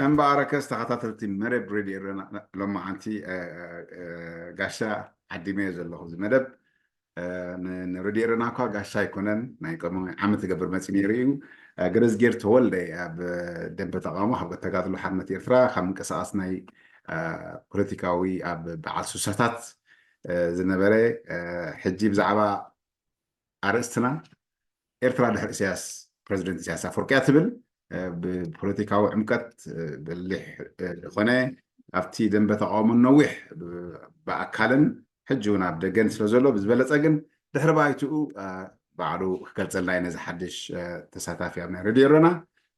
እምበኣርከስ ተኸታተልቲ መደብ ሬድዮ ኤረና፣ ሎማዓንቲ፣ እ፣ እ፣ እ፣ ጋሻ ዓዲመዮ ዘለኹ እዚ መደብ፣ እ፣ ን-፣ ንሬድዮ ኤረና እኳ ጋሻ ኣይኮነን፣ ናይ ቀዳማይ ዓመት ዝገብር መጺኡ ነይሩ እዩ። እ፣ ገረዝጌር ተወልደ ኣብ ደንበ ተቓውሞ ካብ ተጋድሎ ሓርነት ኤርትራ፣ ካብ ምንቅስቓስ ናይ፣ እ፣ ፖለቲካዊ ኣብ በዓል ሱሳታት፣ እ፣ ዝነበረ፣ እ፣ ሕጂ ብዛዕባ ኣርእስትና ኤርትራ ድሕሪ ኢሳያስ፣ ፕረዚደንት ኢሳያስ ኣፈወርቂ እያ ትብል። እ፣ ብፖለቲካዊ ዕምቀት፣ እ፣ በሊሕ፣ እ፣ ዝኾነ ኣብቲ ደንበ ተቃውሞን ነዊሕ ብ-፣ ብኣካልን ሕጂ እውን ኣብ ደገን ስለ ዘሎ ብዝበለጸ ግን ድሕሪ ባይትኡ፣ እ፣ ባዕሉ ክገልጸልና እዩ ነዚ ሓድሽ፣ እ፣ ተሳታፊ ኣብ ናይ ሬድዮ ኤረና።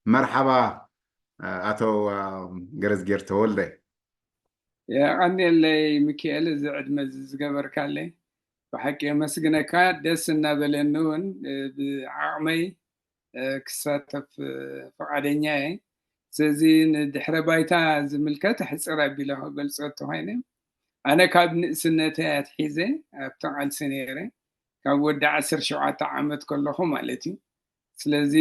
መርሓባ፣ እ፣ ኣቶ፣ እ፣ ገረዝጌር ተወልደ። የቐንየለይ ሚካኤል፣ እዚ ዕድመ እዚ ዝገበርካለይ ብሓቂ የመስግነካ። ደስ እናበለኒ እውን፣ እ፣ ብዓቕመይ፣ እ፣ ክሳተፍ፣ እ፣ ፍቓደኛ እየ። ስለዚ ንድሕረ ባይታ ዝምልከት ሕጽር ኣቢለ ክገልጾ እንተኾይነ፣ ኣነ ካብ ንእስነተይ ኣትሒዘ ኣብቲ ቃልሲ ነይረ፣ ካብ ወዲ ዓሰርተ ሸውዓተ ዓመት ከለኹ ማለት እዩ። ስለዚ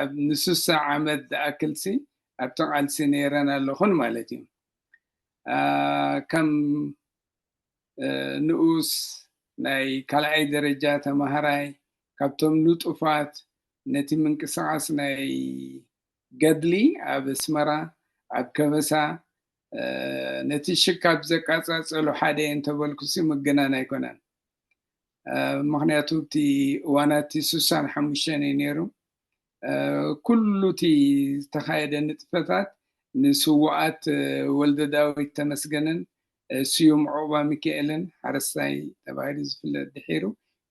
ኣብ ንስሳ ዓመት ዝኣክልሲ ኣብቲ ቃልሲ ነይረን ኣለኹን ማለት እዩ። አ፣ ከም፣ እ፣ ንኡስ ናይ ካልኣይ ደረጃ ተማሃራይ፣ ካብቶም ንጡፋት ነቲ ምንቅስቓስ ናይ ገድሊ ኣብ ኣስመራ፣ ኣብ ከበሳ፣ እ፣ ነቲ ሽግ ካብ ዘቃጻጸሉ ሓደ እየ እንተበልኩሲ ምግናን ኣይኮነን። እ፣ ምኽንያቱ እቲ እዋናት እቲ ስሳን ሓሙሽተን እዩ ነይሩ። እ፣ ኩሉ እቲ ዝተኻየደ ንጥፈታት ንስዉኣት፣ እ፣ ወልደ ዳዊት ተመስገንን፣ እ፣ ስዩም ዑቕባ ሚካኤልን፣ ሓረስታይ ተባሂሉ ዝፍለጥ ድሒሩ፣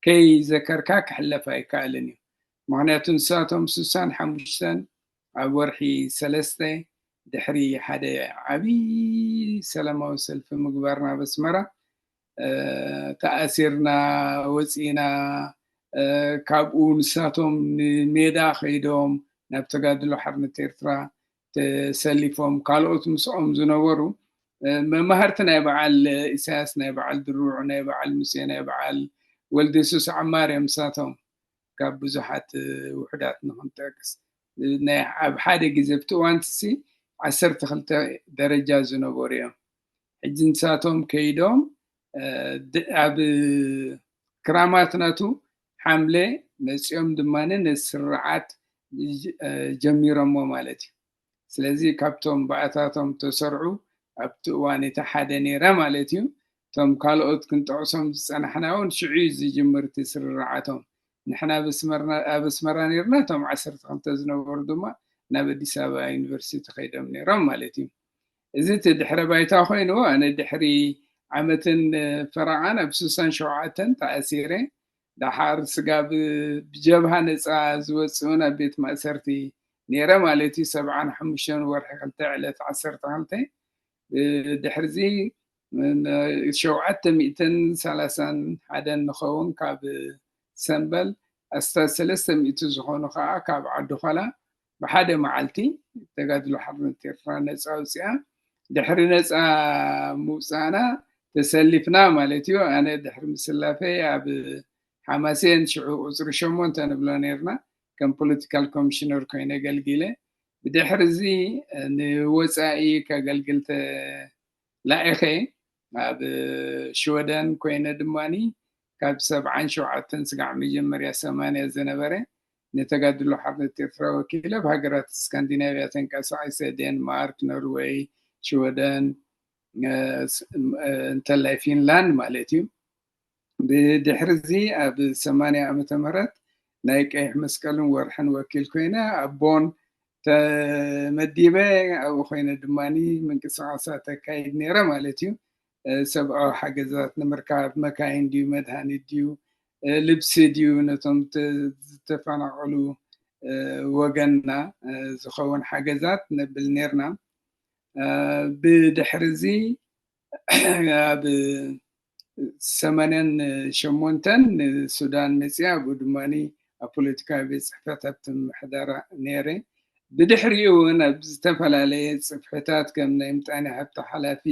ከይዘከርካ ክሕለፍ ኣይከኣልን እዩ። ምኽንያቱ ንሳቶም ስሳን ሓሙሽተን ኣብ ወርሒ ሰለስተ ድሕሪ ሓደ ዓብዪ ሰላማዊ ሰልፊ ምግባርና ኣብ ኣስመራ፣ እ፣ ተኣሲርና ወፂና፣ እ፣ ካብኡ ንሳቶም ንሜዳ ከይዶም ናብ ተጋድሎ ሓርነት ኤርትራ ተሰሊፎም፣ ካልኦት ምስኦም ዝነበሩ፣ እ፣ መማህርቲ ናይ በዓል ኢሳያስ፣ ናይ በዓል ድሩዕ፣ ናይ በዓል ሙሴ፣ ናይ በዓል ወልደየሱስ ዓማር እዮም። ንሳቶም ካብ ብዙሓት፣ እ፣ ውሑዳት ንኽንጠቅስ፣ እ፣ ናይ ኣብ ሓደ ግዜ ኣብቲ እዋንትሲ ዓሰርተ ክልተ ደረጃ ዝነበሩ እዮም። ሕጂ ንሳቶም ከይዶም፣ እ፣ ድ-፣ ኣብ ክራማት ናቱ ሓምለ መጺኦም ድማ ነቲ ስርዓት ጀ-፣ እ፣ ጀሚሮሞ ማለት እዩ። ስለዚ ካብቶም ብኣታቶም ተሰርዑ ኣብቲ እዋን እቲ ሓደ ነይረ ማለት እዩ። እቶም ካልኦት ክንጠቕሶም ዝጸናሕና እውን ሽዑ እዩ ዝጅምር እቲ ስርርዓቶም። ንሕና ኣብ ኣስመርና-፣ ኣብ ኣስመራ ነይርና፣ እቶም ዓሰርተ ክልተ ዝነበሩ ድማ ናብ ኣዲስ ኣበባ ዩኒቨርሲቲ ከይዶም ነይሮም ማለት እዩ። እዚ እቲ ድሕረ ባይታ ኮይኑ፣ ኣነ ድሕሪ ዓመትን ፈረቓን ኣብ ስሳን ሸውዓተን ተኣሲረ። ደሓር ስጋብ ብጀብሃ ነጻ ዝወጽእ እውን ኣብ ቤት ማእሰርቲ ነይረ ማለት እዩ። ሰብዓን ሓሙሽተን ወርሒ ክልተ ዕለት ዓሰርተ ክልተ። ብድሕርዚ ሸውዓተ ሚእትን ሰላሳን ሓደን ንኸውን ካብ ሰምበል፣ ኣስታት ሰለስተ ሚእቲ ዝኾኑ ከዓ ካብ ዓዲ ኾላ ብሓደ መዓልቲ ተጋድሎ ሓርነት ኤርትራ ነጻ ኣውፂኣ። ድሕሪ ነጻ ምውፃእና ተሰሊፍና ማለት እዩ። ኣነ ድሕሪ ምስላፈይ ኣብ ሓማሴን፣ ሽዑ ቁፅሪ ሸሞንተ ንብሎ ነይርና፣ ከም ፖለቲካል ኮሚሽነር ኮይነ ኣገልጊለ። ብድሕሪ እዚ ንወፃኢ ከገልግል ተላኢኸ። ኣብ ሽወደን ኮይነ ድማኒ ካብ ሰብዓን ሸውዓተን ስጋዕ መጀመርያ ሰማንያ ዝነበረ ንተጋድሎ ሓርነት ኤርትራ ወኪለ ኣብ ሃገራት ስካንዲናቭያ ተንቀሳቒሰ፣ ዴንማርክ፣ ኖርወይ፣ ሽወደን፣ እ፣ ስ-፣ እ፣ እንተላይ ፊንላንድ ማለት እዩ። ብድሕሪ እዚ ኣብ ሰማንያ ዓመተ ምህረት ናይ ቀይሕ መስቀልን ወርሕን ወኪል ኮይነ ኣብ ቦን ተመዲበ፣ ኣብኡ ኮይነ ድማኒ ምንቅስቓሳት ኣካይድ ነይረ ማለት እዩ። እ፣ ሰብኣዊ ሓገዛት ንምርካብ፣ መካይን ድዩ፣ መድሃኒት ድዩ፣ እ፣ ልብሲ ድዩ፣ ነቶም ተ-፣ ዝተፈናቐሉ፣ እ፣ ወገንና፣ እ፣ ዝኸውን ሓገዛት ነብል ነይርና። እ፣ ብድሕሪ እዚ ኣብ ሰማንያን ሸሞንተን ንሱዳን መፅያ፣ ኣብኡ ድማኒ ኣብ ፖለቲካዊ ቤት ፅሕፈት ኣብቲ ምምሕዳር ነይረ። ብድሕሪኡ እውን ኣብ ዝተፈላለየ ፅፍሕታት ከም ናይ ምጣኔ ሃብቲ ሓላፊ፣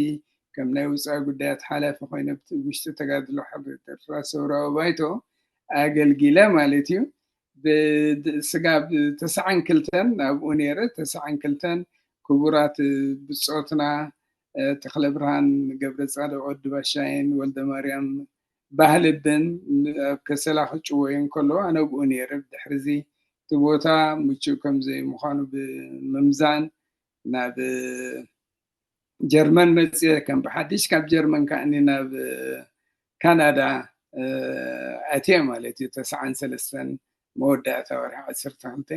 ከም ናይ ውፃኢ ጉዳያት ሓላፊ ኮይነ ኣብቲ ውሽጢ ተጋድሎ ሓርነት ኤርትራ ሰውራዊ ባይቶ ኣገልጊለ ማለት እዩ። ብ-፣ ስጋብ ተስዓን ክልተን ኣብኡ ነይረ። ተስዓን ክልተን ክቡራት ብጾትና ተኽለ ብርሃን ገብረ ጻድቕ፣ ወዲ ባሻይን ወልደ ማርያም ባህልብን ኣብ ከሰላ ክጭወዩ እንከለዉ ኣነ ኣብኡ ነይረ። ብድሕሪ እዚ እቲ ቦታ ምቹእ ከም ዘይምዃኑ ብምምዛን ናብ ጀርመን መፅየ። ከም ብሓድሽ ካብ ጀርመን ከዓኒ ናብ ካናዳ ኣትየ ማለት እዩ። ተስዓን ሰለስተን መወዳእታ ወርሒ ዓሰርተ ክልተ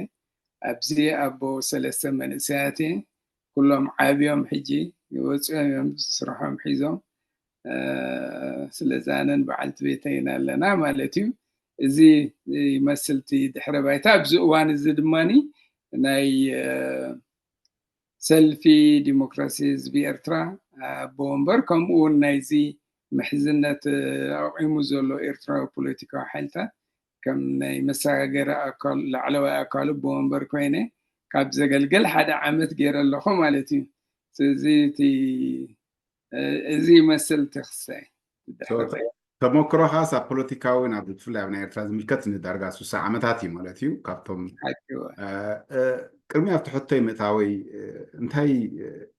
ኣብዚ ኣቦ ሰለስተ መንእሰያት እየ። ኩሎም ዓብዮም ሕጂ ወፂኦም እዮም ስርሖም ሒዞም። ስለዚ ኣነን በዓልቲ ቤተይን ኣለና ማለት እዩ። እዚ ይመስል እቲ ድሕረ ባይታ። ኣብዚ እዋን እዚ ድማ ናይ ሰልፊ ዲሞክራሲ ህዝቢ ኤርትራ ኣቦ ወንበር፣ ከምኡ እውን ናይዚ ምሕዝነት ኣቑሙ ዘሎ ኤርትራዊ ፖለቲካዊ ሓይልታት ከም ናይ መሰጋገሪ ኣካል፣ ላዕለዋይ ኣካሉ ኣቦ ወንበር ኮይነ ካብ ዘገልግል ሓደ ዓመት ገይረ ኣለኹ ማለት እዩ። ስለዚ እቲ እዚ ይመስል እቲ ክስታይ። ተመክሮኻስ ኣብ ፖለቲካዊ ናብ ብፍላይ ኣብ ናይ ኤርትራ ዝምልከት ንዳርጋ ስሳ ዓመታት እዩ ማለት እዩ። ካብቶም ቅድሚ ኣብቲ ሕቶይ ምእታወይ እንታይ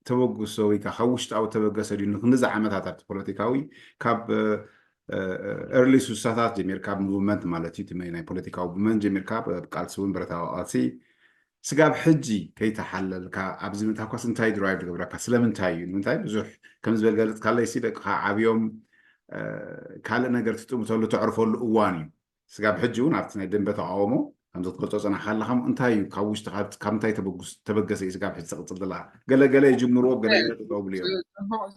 ተበግሶ ወይ ካብ ውሽጣዊ ተበገሰ ድዩ ንክንዚ ዓመታት ኣብቲ ፖለቲካዊ ካብ ኤርሊ ስሳታት ጀሚርካ ብ movement ማለት እዩ፣ ናይ ፖለቲካዊ movement ጀሚርካ ብ ቃልሲ እውን ብረታዊ ቃልሲ ስጋብ ሕጂ ከይተሓለልካ ኣብዚ ምእታኳስ እንታይ ድራይቭ ዝገብረካ? ስለምንታይ እዩ? ንምንታይ ብዙሕ ከም ዝበል ገለጽካለይ ሲ ደቅኻ ዓብዮም ካልእ ነገር ትጥምተሉ ተዕርፈሉ እዋን እዩ። ስጋብ ሕጂ እውን ኣብቲ ናይ ደንበ ተቃውሞ ከምዚ ክትገልጾ ጸናሕካ ኣለኻ እንታይ እዩ ካብ ውሽጥኻ ካብ እንታይ ተበገሰ እዩ ስጋብ ሕጂ ትቕጽል ዘለኻ? ገለ ገለ ይጅምርዎ ገለ ገለ ትጠውብሉ እዮም።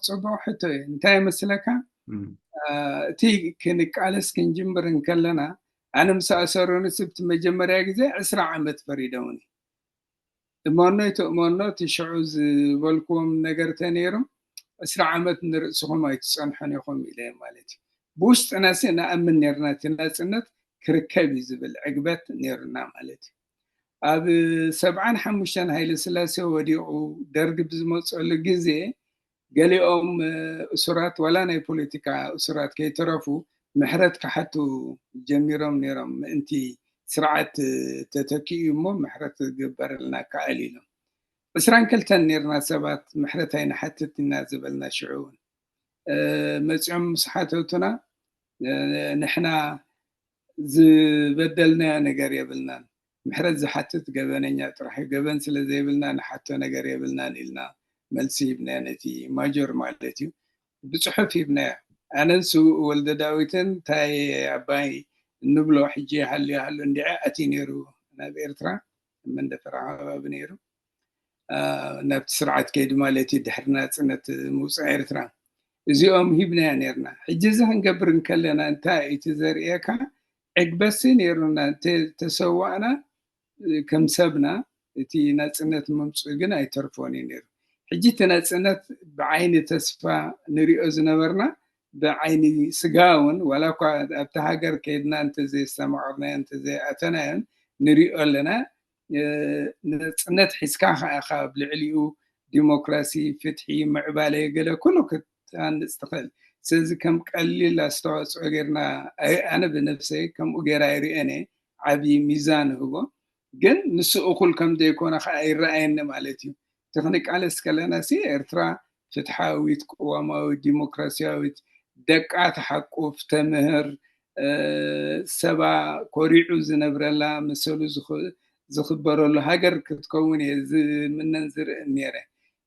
ጽቡቕ ሕቶ እዩ። እንታይ መስለካ እቲ ክንቃለስ ክንጅምር እንከለና ኣነ ምስ ኣሰሩኒ ስብቲ መጀመርያ ግዜ ዕስራ ዓመት ፈሪዶምኒ። እመኖ ይትእመኖ እቲ ሽዑ ዝበልክዎም ነገር ተነይሩ ዕስራ ዓመት ንርእስኹም ኣይትጸንሑን ኢኹም ኢለ ማለት እዩ። ብውሽጥና ሲ ንኣምን ነርና እቲ ናጽነት ክርከብ እዩ ዝብል ዕግበት ነይሩና ማለት እዩ። ኣብ ሰብዓን ሓሙሽተን ሃይለ ስላሴ ወዲቑ ደርጊ ብዝመፀሉ ግዜ ገሊኦም እሱራት ዋላ ናይ ፖለቲካ እሱራት ከይተረፉ ምሕረት ክሓቱ ጀሚሮም ነይሮም። ምእንቲ ስርዓት ተተኪኡ እሞ ምሕረት ክግበረልና ከኣል ኢሎም። ዕስራን ክልተን ነይርና ሰባት ምሕረት ኣይንሓትት ኢና ዝበልና ሽዑ እውን መፂኦም ምስ ሓተቱና ንሕና ዝበደልናዮ ነገር የብልናን። ምሕረት ዝሓትት ገበነኛ ጥራሕ እዩ። ገበን ስለ ዘይብልና ንሓቶ ነገር የብልናን ኢልና መልሲ ሂብናዮ ነቲ ማጆር ማለት እዩ። ብፅሑፍ ሂብናዮ። ኣነን ስውእ ወልደ ዳዊትን እንታይ ኣባይ እንብሎ ሕጂ ይሃሉ ይሃሉ እንዲዐ ኣትዩ ነይሩ ናብ ኤርትራ መንደፈራ ከባቢ ነይሩ። ናብቲ ስርዓት ከይዱ ማለት እዩ ድሕሪ ናፅነት ምውፃእ ኤርትራ። እዚኦም ሂብናዮ ነይርና። ሕጂ እዚ ክንገብር እንከለና እንታይ እዩ እቲ ዘርእየካ ዕግበትሲ ነይሩና እንተተሰዋእና ከም ሰብና እቲ ናፅነት ምምፅኡ ግን ኣይተርፎን እዩ ነይሩ። ሕጂ እቲ ናፅነት ብዓይኒ ተስፋ ንሪኦ ዝነበርና ብዓይኒ ስጋ እውን ዋላ እኳ ኣብቲ ሃገር ከይድና እንተዘየስተማቐርናዮ እንተዘይኣተናዮን ንሪኦ ኣለና። ነፅነት ሒዝካ ከዓ ካብ ልዕሊኡ ዲሞክራሲ፣ ፍትሒ፣ ምዕባለ ገለ ኩሉ ክትሃንፅ ትኽእል። ስለዚ ከም ቀሊል ኣስተዋፅኦ ጌርና ኣነ ብነብሰይ ከምኡ ጌራ ኣይርእየን እየ። ዓብዪ ሚዛን እህቦ። ግን ንሱ እኹል ከም ዘይኮነ ከዓ ይረኣየኒ ማለት እዩ። እቲ ክንቃለስ ከለና ሲ ኤርትራ ፍትሓዊት፣ ቅዋማዊት፣ ዲሞክራሲያዊት፣ ደቃ ትሓቁፍ፣ ተምህር፣ ሰባ ኮሪዑ ዝነብረላ መሰሉ ዝኽበረሉ ሃገር ክትከውን እየ ዝምነን ዝርእን ነይረ።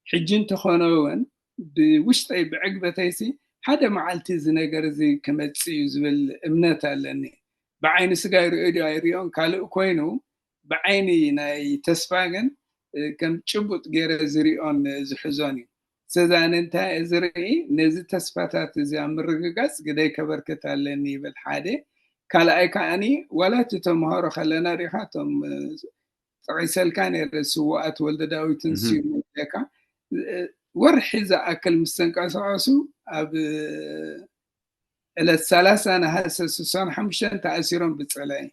ሕጂ እንተኾነ እውን ብውሽጠይ ብዕግበተይሲ ሓደ መዓልቲ እዚ ነገር እዚ ክመፅእ እዩ ዝብል እምነት ኣለኒ። ብዓይኒ ስጋ ይርእዮ ድዩ ኣይርእዮን ካልእ ኮይኑ ብዓይኒ ናይ ተስፋ ግን ከም ጭቡጥ ገይረ ዝርእዮን ዝሕዞን እዩ። ስለዚ ኣነ እንታይ እየ ዝርኢ ነዚ ተስፋታት እዚ ኣብ ምርግጋፅ ግደይ ከበርክት ኣለኒ ይብል ሓደ። ካልኣይ ከዓኒ ዋላ እቲ ተምሃሮ ከለና ሪኢኻ እቶም ጠቒሰልካ ነይረ ስውኣት ወልደ ዳዊትን ስዩም ኢለካ ወርሒ ዝኣክል ምስ ተንቀሳቐሱ ኣብ ዕለት ሰላሳ ነሃሰ ስሳን ሓሙሽተን ተኣሲሮም ብፀላኢ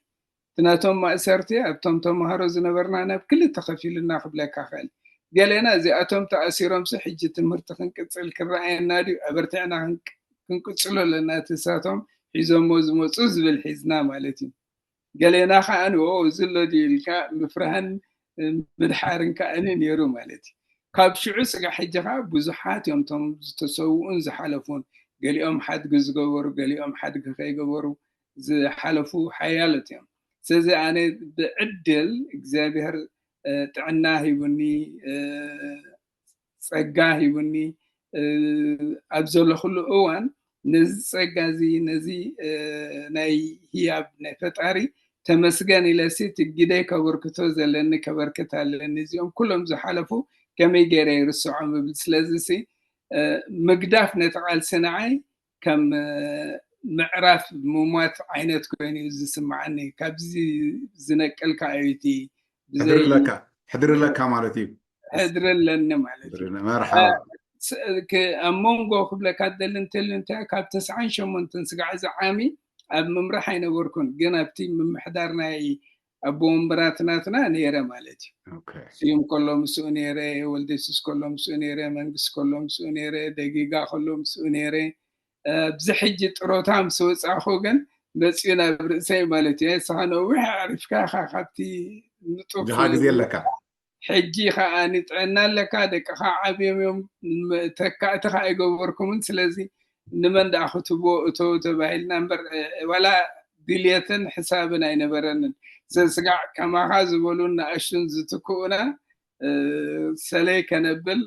እቲ ናቶም ማእሰርቲ ኣብቶም ተምሃሮ ዝነበርና ናብ ክልተ ከፊሉና ክብለካ ክእል። ገሌና እዚኣቶም ተኣሲሮምሲ ሕጂ ትምህርቲ ክንቅፅል ክረኣየና ድዩ ኣበርቲዕና ክንቅፅሎ ኣለና እቲ እሳቶም ሒዞሞ ዝመፁ ዝብል ሒዝና ማለት እዩ። ገሌና ከዓ ንኦ እዚ ኣሎ ድዩ ኢልካ ምፍርሃን ምድሓርን ከዓኒ ነይሩ ማለት እዩ። ካብ ሽዑ ስጋዕ ሕጂ ከዓ ብዙሓት እዮም እቶም ዝተሰውኡን ዝሓለፉን፣ ገሊኦም ሓድጊ ዝገበሩ፣ ገሊኦም ሓድጊ ከይገበሩ ዝሓለፉ ሓያሎት እዮም። ስለዚ ኣነ ብዕድል እግዚኣብሔር ጥዕና ሂቡኒ፣ ጸጋ ሂቡኒ፣ ኣብ ዘለኹሉ እዋን ነዚ ጸጋ እዚ፣ ነዚ ናይ ህያብ ናይ ፈጣሪ ተመስገን ኢለሲ እቲ ግደይ ከበርክቶ ዘለኒ ከበርክት ኣለኒ። እዚኦም ኩሎም ዝሓለፉ ከመይ ገይረ ይርስዖም እብል። ስለዚ ሲ ምግዳፍ ነቲ ቃልሲ ንዓይ ከም ምዕራፍ ምሟት ዓይነት ኮይኑ እዩ ዝስምዓኒ። ካብዚ ዝነቅል ከዓ እዩ እቲ ብዘይ ሕድሪ ኣለካ፣ ሕድሪ ኣለካ ማለት እዩ። ሕድሪ ኣለኒ ማለት እዩ። ሕድሪ፣ መርሓባ። እ፣ ስ-፣ ክ-፣ ኣብ መንጎ ክብለካ ደሊ እንተልዩ እንታይ፣ ካብ ተስዓን ሸሞንተን ስጋዕ እዚ ዓሚ ኣብ ምምራሕ ኣይነበርኩን፣ ግን ኣብቲ ምምሕዳር ናይ ኣቦ ወንበራት ናትና ነይረ ማለት እዩ። ኦኬ። ስዩም ከሎ ምስኡ ነይረ፣ ወልደ የሱስ ከሎ ምስኡ ነይረ፣ መንግስቲ ከሎ ምስኡ ነይረ፣ ደጊጋ ከሎ ምስኡ ነይረ። እ፣ ኣብዚ ሕጂ ጥሮታ ምስ ወጻእኹ ግን መጺኡ ናብ ርእሰይ ማለት እዩ። ንስኻ ነዊሕ ኣዕሪፍካ ኢኻ ካብቲ ንጡፍ እዚኻ ግዜ ኣለካ። ሕጂ ኸኣ ንጥዕና ኣለካ፣ ደቅኻ ዓብዮም እዮም፣ ም-፣ ተካእቲ ኸኣ ኣይገበርኩምን። ስለዚ ንመን ደኣ ክትቦ እቶ ተባሂልና እምበር፣ እ፣ ዋላ ድልየትን ሕሳብን ኣይነበረንን። ስጋዕ ከማኻ ዝበሉን ንኣሽቱን ዝትክኡና፣ እ፣ ሰለይ ከነብል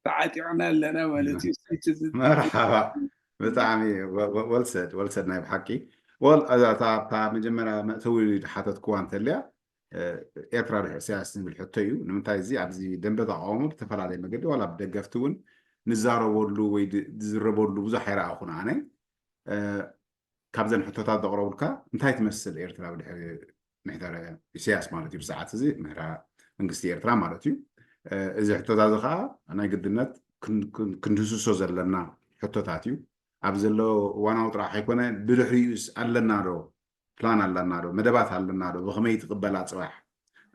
ተዓጢቕና ኣለና ማለት እዩ። እቲ ዝ-፣ መርሓባ። ብጣዕሚ ወ-፣ ወ-፣ well said፣ well said ናይ ብሓቂ። ወል፣ እዛ፣ እታ፣ እታ መጀመርያ መእተዊ ዝሓተትክዋ እንተልያ፣ እ፣ ኤርትራ ድሕሪ ኢሳያስ ዝብል ሕቶ እዩ። ንምንታይ እዚ ኣብዚ ደንበ ተቃውሞ ብተፈላለየ መገዲ ዋላ ብደገፍቲ እውን ንዛረበሉ ወይ ድ-፣ ዝዝረበሉ ብዙሕ ኣይረኣኹን ኣነ። እ፣ ካብዘን ሕቶታት ዘቕረቡልካ እንታይ ትመስል ኤርትራ ብድሕሪ ምሕደራ ኢሳያስ ማለት እዩ፣ ብሰዓት እዚ ምሕደራ መንግስቲ ኤርትራ ማለት እዩ። እ፣ እዚ ሕቶታት እዚ ከዓ ናይ ግድነት ክን-፣ ክን-፣ ክንድህስሶ ዘለና ሕቶታት እዩ። ኣብ ዘሎ እዋናዊ ጥራሕ ኣይኮነ፣ ብድሕሪኡስ ኣለና ዶ? ፕላን ኣለና ዶ? መደባት ኣለና ዶ? ብኸመይ ትቕበላ ጽባሕ?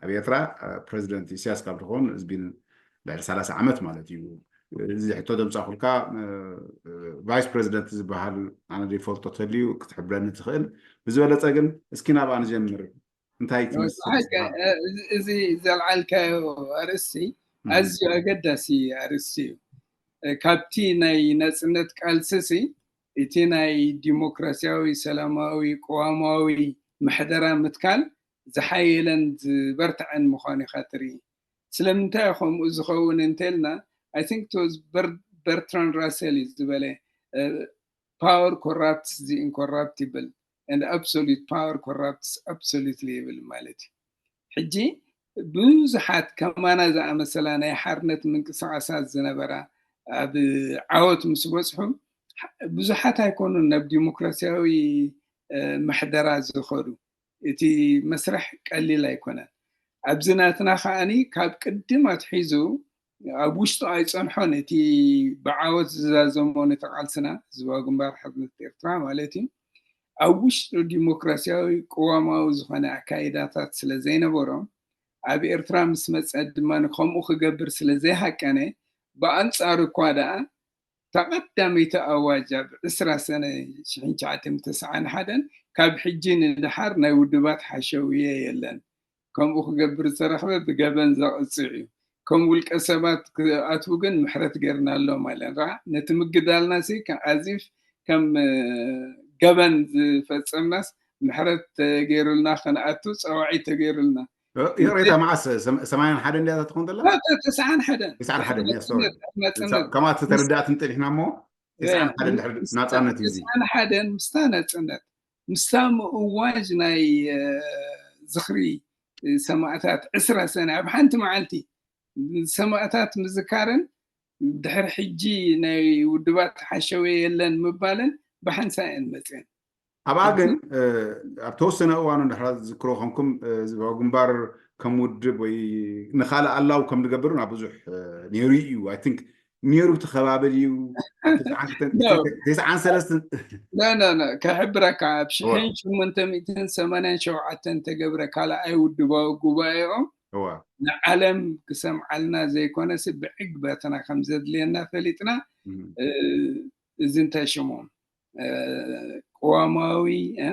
ኣብ ኤርትራ፣ እ፣ ፕረዚደንት ኢሳያስ ካብ ዝኸውን እዚ ቢል ልዕሊ ሰላሳ ዓመት ማለት እዩ። እዚ ሕቶ ዘምጻእኩልካ፣ እ፣ እ፣ ቫይስ ፕረዚደንት ዝበሃል ኣነ ዘይፈልጦ ተልዩ ክትሕብረኒ ትኽእል። ብዝበለጸ ግን እስኪ ናብኣ ንጀምር። እንታይ ትመስል? ብሓቂ፣ እ፣ እዚ፣ እዚ ዘልዓልካዮ ኣርእስቲ እም። ኣዝዩ ኣገዳሲ ኣርእስቲ እዩ። እ፣ ካብቲ ናይ ናጽነት ቃልስሲ እቲ ናይ ዲሞክራሲያዊ፣ ሰላማዊ፣ ቅዋማዊ ምሕደራ ምትካል ዝሓየለን ዝበርትዐን ምዃኑ ኢኻ ትርኢ። ስለምንታይ እዩ ከምኡ ዝኸውን እንተልና፣ I think it was በር-፣ በርትራንድ ራሰል እዩ ዝበለ፣ እ፣ "Power corrupts the incorruptible and absolute power corrupts absolutely" ይብል ማለት እዩ። ሕጂ ብዙሓት ከማና ዝኣመሰላ ናይ ሓርነት ምንቅስቃሳት ዝነበራ ኣብ ዓወት ምስ በጽሑ፣ ብዙሓት ኣይኮኑን ናብ ዲሞክራሲያዊ፣ እ፣ ምሕደራ ዝኸዱ። እቲ መስርሕ ቀሊል ኣይኮነን። ኣብዚ ናትና ከኣኒ ካብ ቅድም ኣትሒዙ ኣብ ውሽጡ ኣይጸንሖን። እቲ ብዓወት ዝዛዘሞ ነቲ ቃልስና፣ ህዝባዊ ግንባር ሓርነት ኤርትራ ማለት እዩ፣ ኣብ ውሽጡ ዲሞክራሲያዊ ቅዋማዊ ዝኾነ ኣካይዳታት ስለ ዘይነበሮ፣ ኣብ ኤርትራ ምስ መጸ ድማ ከምኡ ክገብር ስለ ዘይሃቀነ፣ ብኣንጻሩ እኳ ደኣ፣ እታ ቀዳመይቲ ኣዋጅ ኣብ ዕስራ ሰነ ሽሕን ትሽዓተ ሚእትን ተስዓን ሓደን፣ ካብ ሕጂ ንደሓር ናይ ውድባት ሓሸውየ የለን። ከምኡ ክገብር ዝተረኽበ ብገበን ዘቕጽዕ እዩ። ከም ውልቀ ሰባት ክኣትዉ ግን ምሕረት ገይርናሎም ኣለን። ረኣ፣ ነቲ ምግዳልና ሲ ከ-፣ ኣዚፍ ከም፣ እ፣ ገበን ዝፈጸምናስ ምሕረት ተገይሩልና ክንኣቱ ጸዋዒት ተገይሩልና። እ፣ ይቕሬታ፣ መዓስ? ሰም-፣ ሰማንያን ሓደን ድያ ትኾን ዘላ? ተ-፣ ተ-፣ ተስዓን ሓደን። ተስዓን ሓደን፣ ያ፣ ሶሪ። ናጽነት፣ ናጽነት። ከምኣ ተረዳእትን ጸኒሕና እሞ፣ እ፣ ተስዓን ሓደን ድሕሪ ናጻነት እዩ እዚ። ተስዓን ሓደን ምስታ ናጽነት፣ ምስታ ምእዋጅ ናይ፣ እ፣ ዝኽሪ፣ እ፣ ሰማእታት ዕስራ ሰነ ኣብ ሓንቲ መዓልቲ ሰማእታት ምዝካርን ድሕሪ ሕጂ ናይ ውድባት ሓሸውየ የለን ምባልን ብሓንሳእ እየን መጽየን። ኣብኣ ግን፣ እ፣ ኣብ ተወሰነ እዋኑ እንድሕር ዝዝክሮ ኮንኩም፣ እ፣ ህዝባዊ ግንባር ከም ውድብ ወይ ንኻልእ ኣላው ከም ዝገብር ናብ ብዙሕ፣ እ፣ ነይሩ እዩ። I think ነይሩ ብቲ ከባቢ ድዩ? ኣብ ተስዓን ክልተን፣ No። ተስዓን ሰለስተን? No, no, no። ከሕብረካ፣ ኣብ እዋ። ሽሕን ሸሞንተ ሚእትን ሰማንያን ሸውዓተን ተገብረ ካልኣይ ውድባዊ ጉባኤኦም እዋ። ንዓለም ክሰምዓልና ዘይኮነሲ ብዕግበትና ከም ዘድልየና ፈሊጥና፣ እም። እ፣ እዚ እንታይ ሽሙ፣ እ፣ ቅዋማዊ፣ እ፣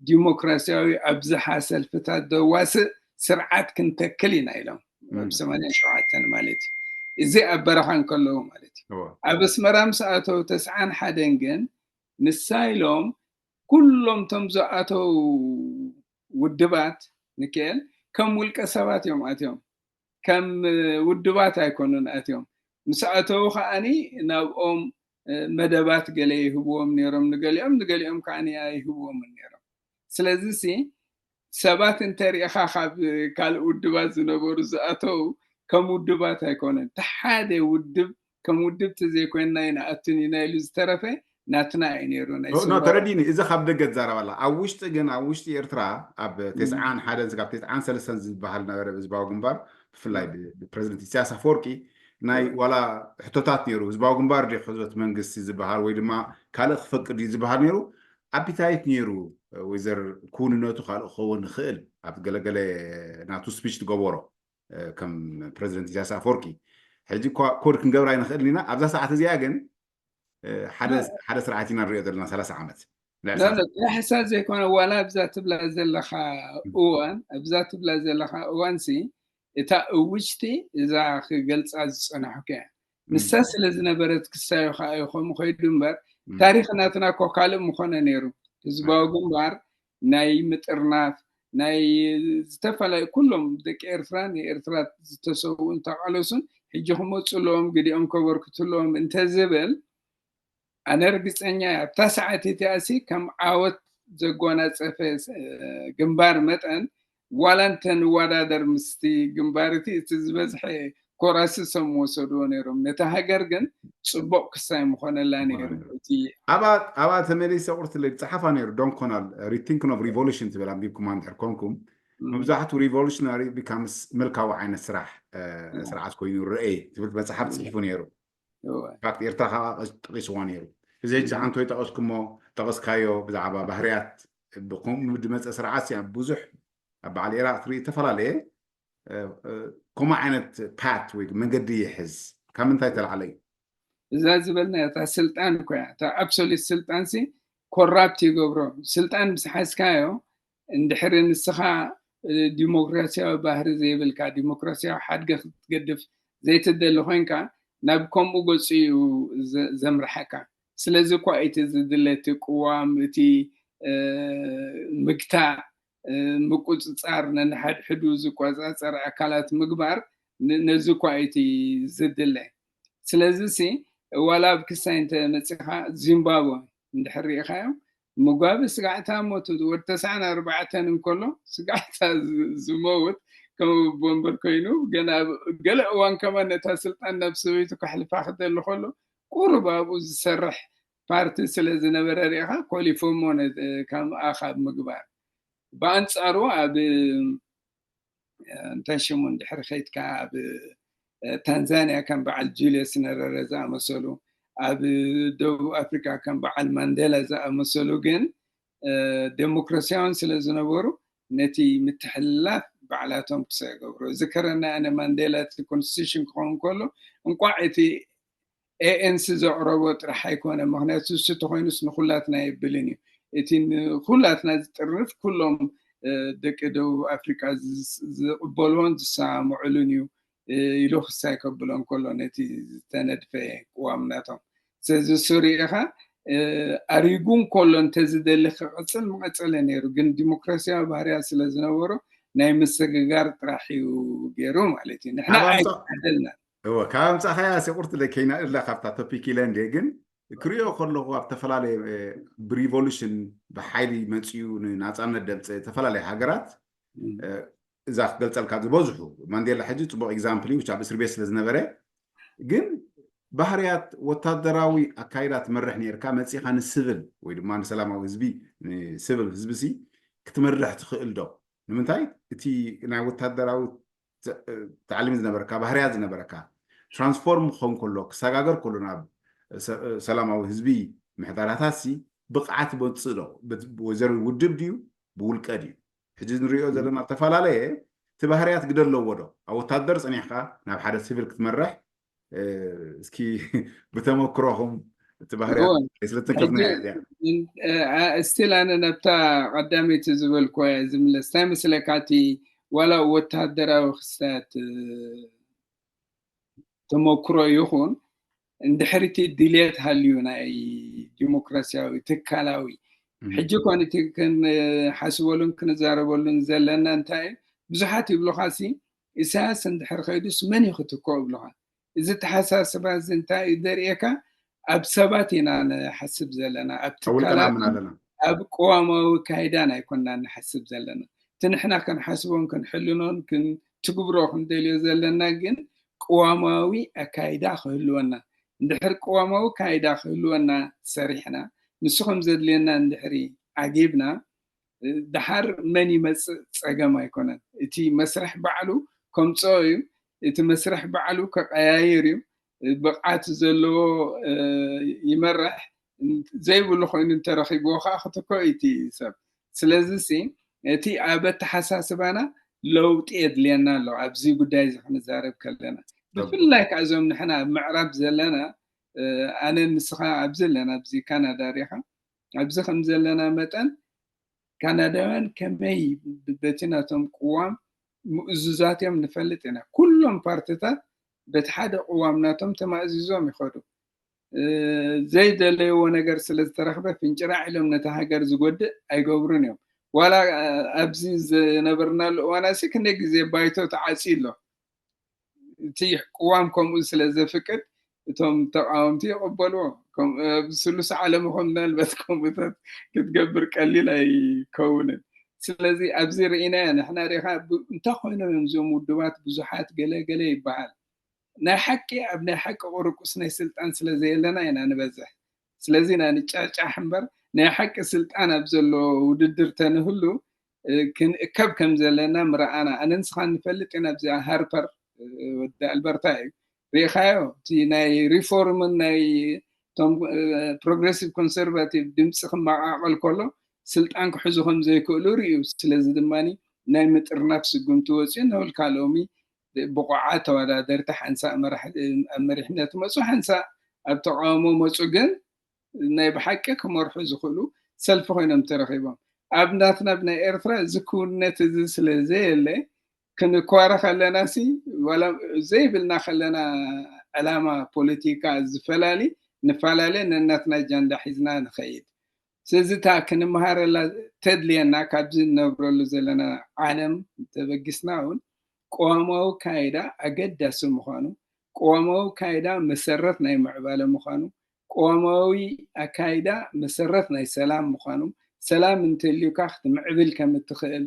ዲሞክራሲያዊ ኣብዝሓ ሰልፍታት ዘዋስእ ስርዓት ክንተክል ኢና ኢሎም። ኣብ እም። ሰማንያን ሸውዓተን ማለት እዩ። እዚ ኣብ በረኻ እንከለዉ ማለት እዩ። ኣብ ኣስመራ ምስ ኣተው ተስዓን ሓደን ግን ንሳ ኢሎም ኩሎም ቶም ዝኣተው ውድባት ንክኤል ከም ውልቀ ሰባት እዮም ኣትዮም፣ ከም ውድባት ኣይኮኑን ኣትዮም። ምስ ኣተው ከዓኒ ናብኦም መደባት ገለ ይህብዎም ነይሮም ንገሊኦም፣ ንገሊኦም ከዓኒ ኣይህብዎምን ነይሮም። ስለዚ ሲ ሰባት እንተሪኢኻ ካብ ካልእ ውድባት ዝነበሩ ዝኣተው ከም ውድባት ኣይኮነን። እቲ ሓደ ውድብ ከም ውድብ ተዘይኮይንና ኣይንኣቱን ኢና ኢሉ ዝተረፈ ናትና እዩ ነይሩ። ናይ ኖ፣ ኖ፣ ስውራ ተረዲኒ። እዚ ካብ ደገ ትዛረብ ኣላ። ኣብ ውሽጢ ግን፣ ኣብ ውሽጢ ኤርትራ ኣብ ተስዓን ሓደን ካብ ተስዓን ሰለስተን ዝበሃል ነበረ ህዝባዊ ግንባር፣ ብፍላይ ብ-፣ ብፕረዚደንት ኢሳያስ ኣፈወርቂ ናይ ዋላ ሕቶታት ነይሩ። ህዝባዊ ግንባር ድዩ ክሕዞት መንግስቲ ዝበሃል ወይ ድማ ካልእ ክፈቅድ እዩ ዝበሃል ነይሩ። ኣፒታይት ነይሩ። ወይዘር ክውንነቱ ካልእ ክኸውን ይኽእል ኣብ ገለገለ ናቱ ስፒች ትገበሮ ከም ፕረዚደንት ኢሳያስ ኣፈወርቂ። ሕጂ እኳ ኮድ ክንገብራ ኣይንኽእልን ኢና። ኣብዛ ሰዓት እዚኣ ግን ሓደ ሓደ ስርዓት ኢና ንሪኦ ዘለና ሰላሳ ዓመት። ጥራሕ እሳ ዘይኮነ ዋላ ኣብዛ ትብላ ዘለኻ እዋን ኣብዛ ትብላ ዘለኻ እዋን ሲ እታ እውጅቲ እዛ ክገልፃ ዝፀናሕኩ እያ። ንሳ ስለ ዝነበረት ክሳዮ ከዓ እዩ ከምኡ ከይዱ እምበር ታሪኽ ናትና እኮ ካልእ ምኾነ ነይሩ። ህዝባዊ ግንባር ናይ ምጥርናፍ ናይ ዝተፈላለዩ ኩሎም ደቂ ኤርትራ ንኤርትራ ዝተሰውኡን ተቃለሱን ሕጂ ክመፁ ኣለዎም ግዲኦም ከበርክቱ ኣለዎም እንተዝብል ኣነ ርግፀኛ እየ ኣብታ ሰዓት እቲኣሲ ከም ዓወት ዘጎናፀፈ ግንባር መጠን ዋላ እንተ ንወዳደር ምስቲ ግንባር እቲ እቲ ዝበዝሐ ኮራሲ ሰብ ምወሰድዎ ነይሮም። ነታ ሃገር ግን ፅቡቕ ክሳይ ምኾነላ ነይሩ። እቲ ኣብኣ ተመሊሰ ቁርትለይ ዝፀሓፋ ነይሩ ዶንኮናል ሪቲንክን ኦፍ ሪቮሉሽን ትብል ኣንቢብኩማ እንድሕር ኮንኩም መብዛሕቱ ሪቮሉሽናሪ ቢካምስ ምልካዊ ዓይነት ስራሕ ስርዓት ኮይኑ ረአ ትብል መፅሓፍ ፅሒፉ ነይሩ። ፋክት ኤርትራ ከዓ ጠቂስዋ ነይሩ። እዚ ሕጂ ዓንቶ ይጠቀስኩሞ ጠቀስካዮ ብዛዕባ ባህርያት ብከምኡ ዝመፀ ስርዓት ብዙሕ ኣብ በዓል ኢራቅ ትርኢ ዝተፈላለየ ከምኡ ዓይነት ፓት ወይ መንገዲ ይሕዝ ካብ ምንታይ ተላዕለ እዩ? እዛ ዝበልና እታ ስልጣን እኮ እያ እታ ኣብሶሊት ስልጣን ሲ ኮራፕት ይገብሮ። ስልጣን ምስ ሓዝካዮ እንድሕሪ ንስኻ ዲሞክራሲያዊ ባህሪ ዘይብልካ ዲሞክራሲያዊ ሓድገ ክትገድፍ ዘይትደሊ ኮይንካ ናብ ከምኡ ገፁ እዩ ዘምርሓካ። ስለዚ እኳ እቲ ዝድለ እቲ ቅዋም እቲ ምግታእ ምቁፅፃር ነንሓድሕዱ ዝቆፃፀር ኣካላት ምግባር ነዚ እኳ እቲ ዝድለ። ስለዚ ሲ ዋላ ኣብ ክሳይ እንተ መፂኻ ዚምባብወ እንድሕር ሪኢኻዮም ምጓቢ ስጋዕታ ሞቱ ወዲ ተስዓን ኣርባዕተን እንከሎ ስጋዕታ ዝመውት ከም ቦምበር ኮይኑ ገና ገለ እዋን ከማን ነታ ስልጣን ናብ ሰበይቱ ከሕልፋ ክደሊ ከሎ ቁሩብ ኣብኡ ዝሰርሕ ፓርቲ ስለ ዝነበረ ሪኢኻ ኮሊፎሞ ከምኣ ካብ ምግባር ብኣንፃሩ ኣብ እንታይ ሽሙ እንድሕር ከይድካ ኣብ ታንዛንያ ከም በዓል ጁልየስ ነረረ ዝኣመሰሉ ኣብ ደቡብ ኣፍሪካ ከም በዓል ማንዴላ ዝኣመሰሉ ግን ዴሞክራሲያውን ስለ ዝነበሩ ነቲ ምትሕልላፍ ባዕላቶም ክሰ ገብሩ እዚ ከረና ኣነ ማንዴላ እቲ ኮንስቲቱሽን ክኸውን ከሎ እንቋዕ እቲ ኤኤንሲ ዘቕረቦ ጥራሕ ኣይኮነ ምክንያቱ እሱ ተኮይኑስ ንኩላትና የብልን እዩ እቲ ንኩላትና ዝጥርፍ ኩሎም ደቂ ደቡብ ኣፍሪቃ ዝቕበልዎን ዝሰማምዕሉን እዩ ኢሉ ክሳይ ከብሎ እንከሎ ነቲ ዝተነድፈ ቅዋም ናቶም ስለዚ እሱ ርኢኻ ኣሪጉ እንከሎ እንተዝደሊ ክቕፅል ምቐፀለ ነይሩ ግን ዲሞክራሲያዊ ባህርያ ስለ ዝነበሮ ናይ ምስግጋር ጥራሕ እዩ ገይሩ ማለት እዩ ንሕና ኣይተዓደልና እወ ካብ ኣምፃእኻያ ሲ ቁርትለይ ከይነእላ ካብታ ቶፒክ ኢለ እንድየ ግን ክሪኦ ከለኹ ኣብ ዝተፈላለየ ብሪቮሉሽን ብሓይሊ መፅኡ ንናፃነት ደምፀ ዝተፈላለየ ሃገራት እዛ ክገልፀልካ ዝበዝሑ ማንዴላ ሕጂ ፅቡቅ ኤግዛምፕል እዩ ኣብ እስር ቤት ስለ ዝነበረ ግን ባህርያት ወታደራዊ ኣካይዳ ትመርሕ ነርካ መፂኻ ንስብል ወይ ድማ ንሰላማዊ ህዝቢ ንስብል ህዝቢ ሲ ክትመርሕ ትኽእል ዶ ንምንታይ እቲ ናይ ወታደራዊ ታዕሊም ዝነበረካ ባህርያት ዝነበረካ ትራንስፎርም ክኸውን ከሎ ክሰጋገር ከሎ ናብ ሰላማዊ ህዝቢ ምሕዳራታት ሲ ብቕዓት መፅእ ዶ ወይዘሮ ውድብ ድዩ ብውልቀ ድዩ ሕጂ ንሪኦ ዘለና ዝተፈላለየ እቲ ባህርያት ግደ ኣለዎ ዶ ኣብ ወታደር ፀኒሕካ ናብ ሓደ ሲቪል ክትመርሕ እስኪ ብተመክሮኹም እቲ ባህርያት ስለትንክፍና ስቲል ኣነ ነብታ ቀዳመይቲ ዝበልኩ ዝምለስ እንታይ መስለካ እቲ ዋላ ወታደራዊ ክስታት ተመክሮ ይኹን፣ እንድሕር እቲ ድሌት ሃልዩ ናይ ዲሞክራሲያዊ ትካላዊ፣ ሕጂ ኮን እቲ ክንሓስበሉን ክንዛረበሉን ዘለና እንታይ እዩ? ብዙሓት ይብሉኻ ሲ፣ ኢሳያስ እንድሕር ከይዱስ መን እዩ ክትክኦ ይብሉኻ። እዚ ተሓሳስባ እዚ እንታይ እዩ ዘርእየካ? ኣብ ሰባት ኢና ንሓስብ ዘለና፣ ኣብ ትካላት፣ ኣብ ቅዋማዊ ካይዳን ኣይኮናን ንሓስብ ዘለና። እቲ ንሕና ክንሓስቦን ክንሕልኖን ክንትግብሮ ክንደልዮ ዘለና ግን ቅዋማዊ ኣካይዳ ክህልወና። እንድሕር ቅዋማዊ ኣካይዳ ክህልወና ሰሪሕና፣ ንሱ ከም ዘድልየና እንድሕሪ ዓጊብና፣ ደሓር መን ይመጽእ ጸገም ኣይኮነን። እቲ መስርሕ ባዕሉ ከምጽኦ እዩ። እቲ መስርሕ ባዕሉ ከቀያይር እዩ። ብቕዓት ዘለዎ ይመርሕ፣ ዘይብሉ ኮይኑ እንተረኺብዎ ከዓ ክትኮ እዩ እቲ ሰብ። ስለዚ ሲ እቲ ኣብ ኣተሓሳስባና ለውጢ የድልየና ኣሎ። ኣብዚ ጉዳይ እዚ ክንዛረብ ከለና ብፍላይ ከዓ እዞም ንሕና ኣብ ምዕራብ ዘለና፣ ኣነ ንስኻ ኣብዚ ኣለና፣ ኣብዚ ካናዳ ሪኻ፣ ኣብዚ ከም ዘለና መጠን ካናዳውያን ከመይ በቲ ናቶም ቅዋም ምእዙዛት እዮም ንፈልጥ ኢና። ኩሎም ፓርትታት በቲ ሓደ ቅዋም ናቶም ተማእዚዞም ይኸዱ። ዘይደለይዎ ነገር ስለ ዝተረኽበ ፍንጭራዕ ኢሎም ነቲ ሃገር ዝጎድእ ኣይገብሩን እዮም። ዋላ ኣብዚ ዝነበርናሉ እዋን ኣሲ ክንደይ ግዜ ባይቶ ተዓፅዩ ኣሎ። እቲ ቅዋም ከምኡ ስለ ዘፍቅድ እቶም ተቃወምቲ ይቕበልዎ። ስሉስ ዓለም ኾ ምናልባት ከምኡታት ክትገብር ቀሊል ኣይከውንን። ስለዚ ኣብዚ ርኢናዮ ንሕና ሪኻ እንታይ ኮይኖም እዮም እዞም ውድባት ብዙሓት ገለ ገለ ይበሃል። ናይ ሓቂ ኣብ ናይ ሓቂ ቁርቁስ ናይ ስልጣን ስለ ዘየለና ኢና ንበዝሕ። ስለዚ ኢና ንጫጫሕ እምበር ናይ ሓቂ ስልጣን ኣብ ዘሎ ውድድር ተንህሉ ክንእከብ ከም ዘለና ምረኣና። ኣነ ንስኻ ንፈልጥ ኢና። ኣብዚኣ ሃርፐር ወዲ ኣልበርታ እዩ ሪኢኻዮ። እቲ ናይ ሪፎርምን ናይ ቶም ፕሮግረሲቭ ኮንሰርቫቲቭ ድምፂ ክመቃቀል ከሎ ስልጣን ክሕዙ ከም ዘይክእሉ ርእዩ። ስለዚ ድማ ናይ ምጥርናፍ ስጉምቲ ወፅዩ። ንውልካ ሎሚ ብቑዓት ተወዳደርቲ ሓንሳእ ኣብ መሪሕነት መፁ፣ ሓንሳእ ኣብ ተቃውሞ መፁ። ግን ናይ ብሓቂ ክመርሑ ዝኽእሉ ሰልፊ ኮይኖም ተረኺቦም። ኣብ ናትና ብናይ ኤርትራ እዚ ክውንነት እዚ ስለ ዘየለ ክንኳረ ከለና ሲ ዋላ ዘይብልና ከለና ዕላማ ፖለቲካ ዝፈላሊ ንፈላለ ነናትና ጃንዳ ሒዝና ንኸይድ። ስለዚ እታ ክንመሃረላ ተድልየና ካብዚ ንነብረሉ ዘለና ዓለም ተበጊስና እውን ቅዋማዊ ካይዳ ኣገዳሲ ምዃኑ፣ ቅዋማዊ ካይዳ መሰረት ናይ ምዕባለ ምዃኑ፣ ቅዋማዊ ኣካይዳ መሰረት ናይ ሰላም ምዃኑ፣ ሰላም እንተልዩካ ክትምዕብል ከም እትኽእል፣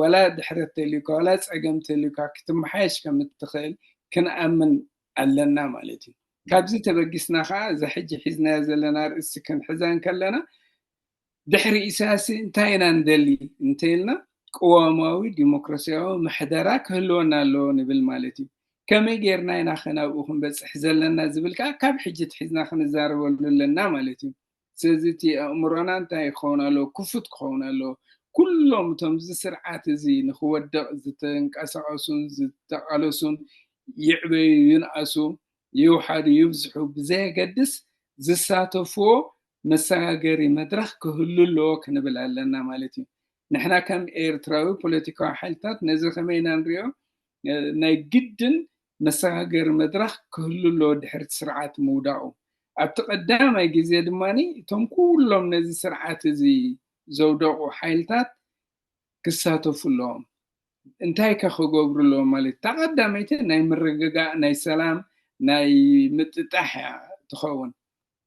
ወላ ድሕረት ተልዩካ፣ ወላ ጸገም ተልዩካ ክትመሓየሽ ከም እትኽእል ክንኣምን ኣለና ማለት እዩ። ካብዚ ተበጊስና ከዓ እዛ ሕጂ ሒዝናያ ዘለና ርእሲ ክንሕዛ እንከለና ድሕሪ ኢሳያስ እንታይ ኢና ንደሊ እንተኢልና ቅዋማዊ ዲሞክራሲያዊ ምሕደራ ክህልወና ኣለዎ ንብል ማለት እዩ። ከመይ ጌርና ኢና ከ ናብኡ ክንበፅሕ ዘለና ዝብል ከዓ ካብ ሕጂ ትሒዝና ክንዛረበሉ ኣለና ማለት እዩ። ስለዚ እቲ ኣእምሮና እንታይ ክኸውን ኣለዎ? ክፉት ክኸውን ኣለዎ። ኩሎም እቶም እዚ ስርዓት እዚ ንክወድቕ ዝተንቀሳቐሱን ዝተቓለሱን ይዕበዩ ይንኣሱ ይውሓዱ ይብዝሑ ብዘየገድስ ዝሳተፍዎ መሰጋገሪ መድረኽ ክህሉ ኣለዎ ክንብል ኣለና ማለት እዩ። ንሕና ከም ኤርትራዊ ፖለቲካዊ ሓይልታት ነዚ ከመይ ኢና ንሪኦ? ናይ ግድን መሰጋገሪ መድረኽ ክህሉ ኣለዎ ድሕርቲ ስርዓት ምውዳቑ። ኣብቲ ቀዳማይ ግዜ ድማ እቶም ኩሎም ነዚ ስርዓት እዚ ዘውደቑ ሓይልታት ክሳተፉ ኣለዎም። እንታይ ከ ክገብሩ ኣለዎም ማለት እታ ቀዳመይቲ ናይ ምርግጋእ ናይ ሰላም ናይ ምጥጣሕ እያ ትኸውን።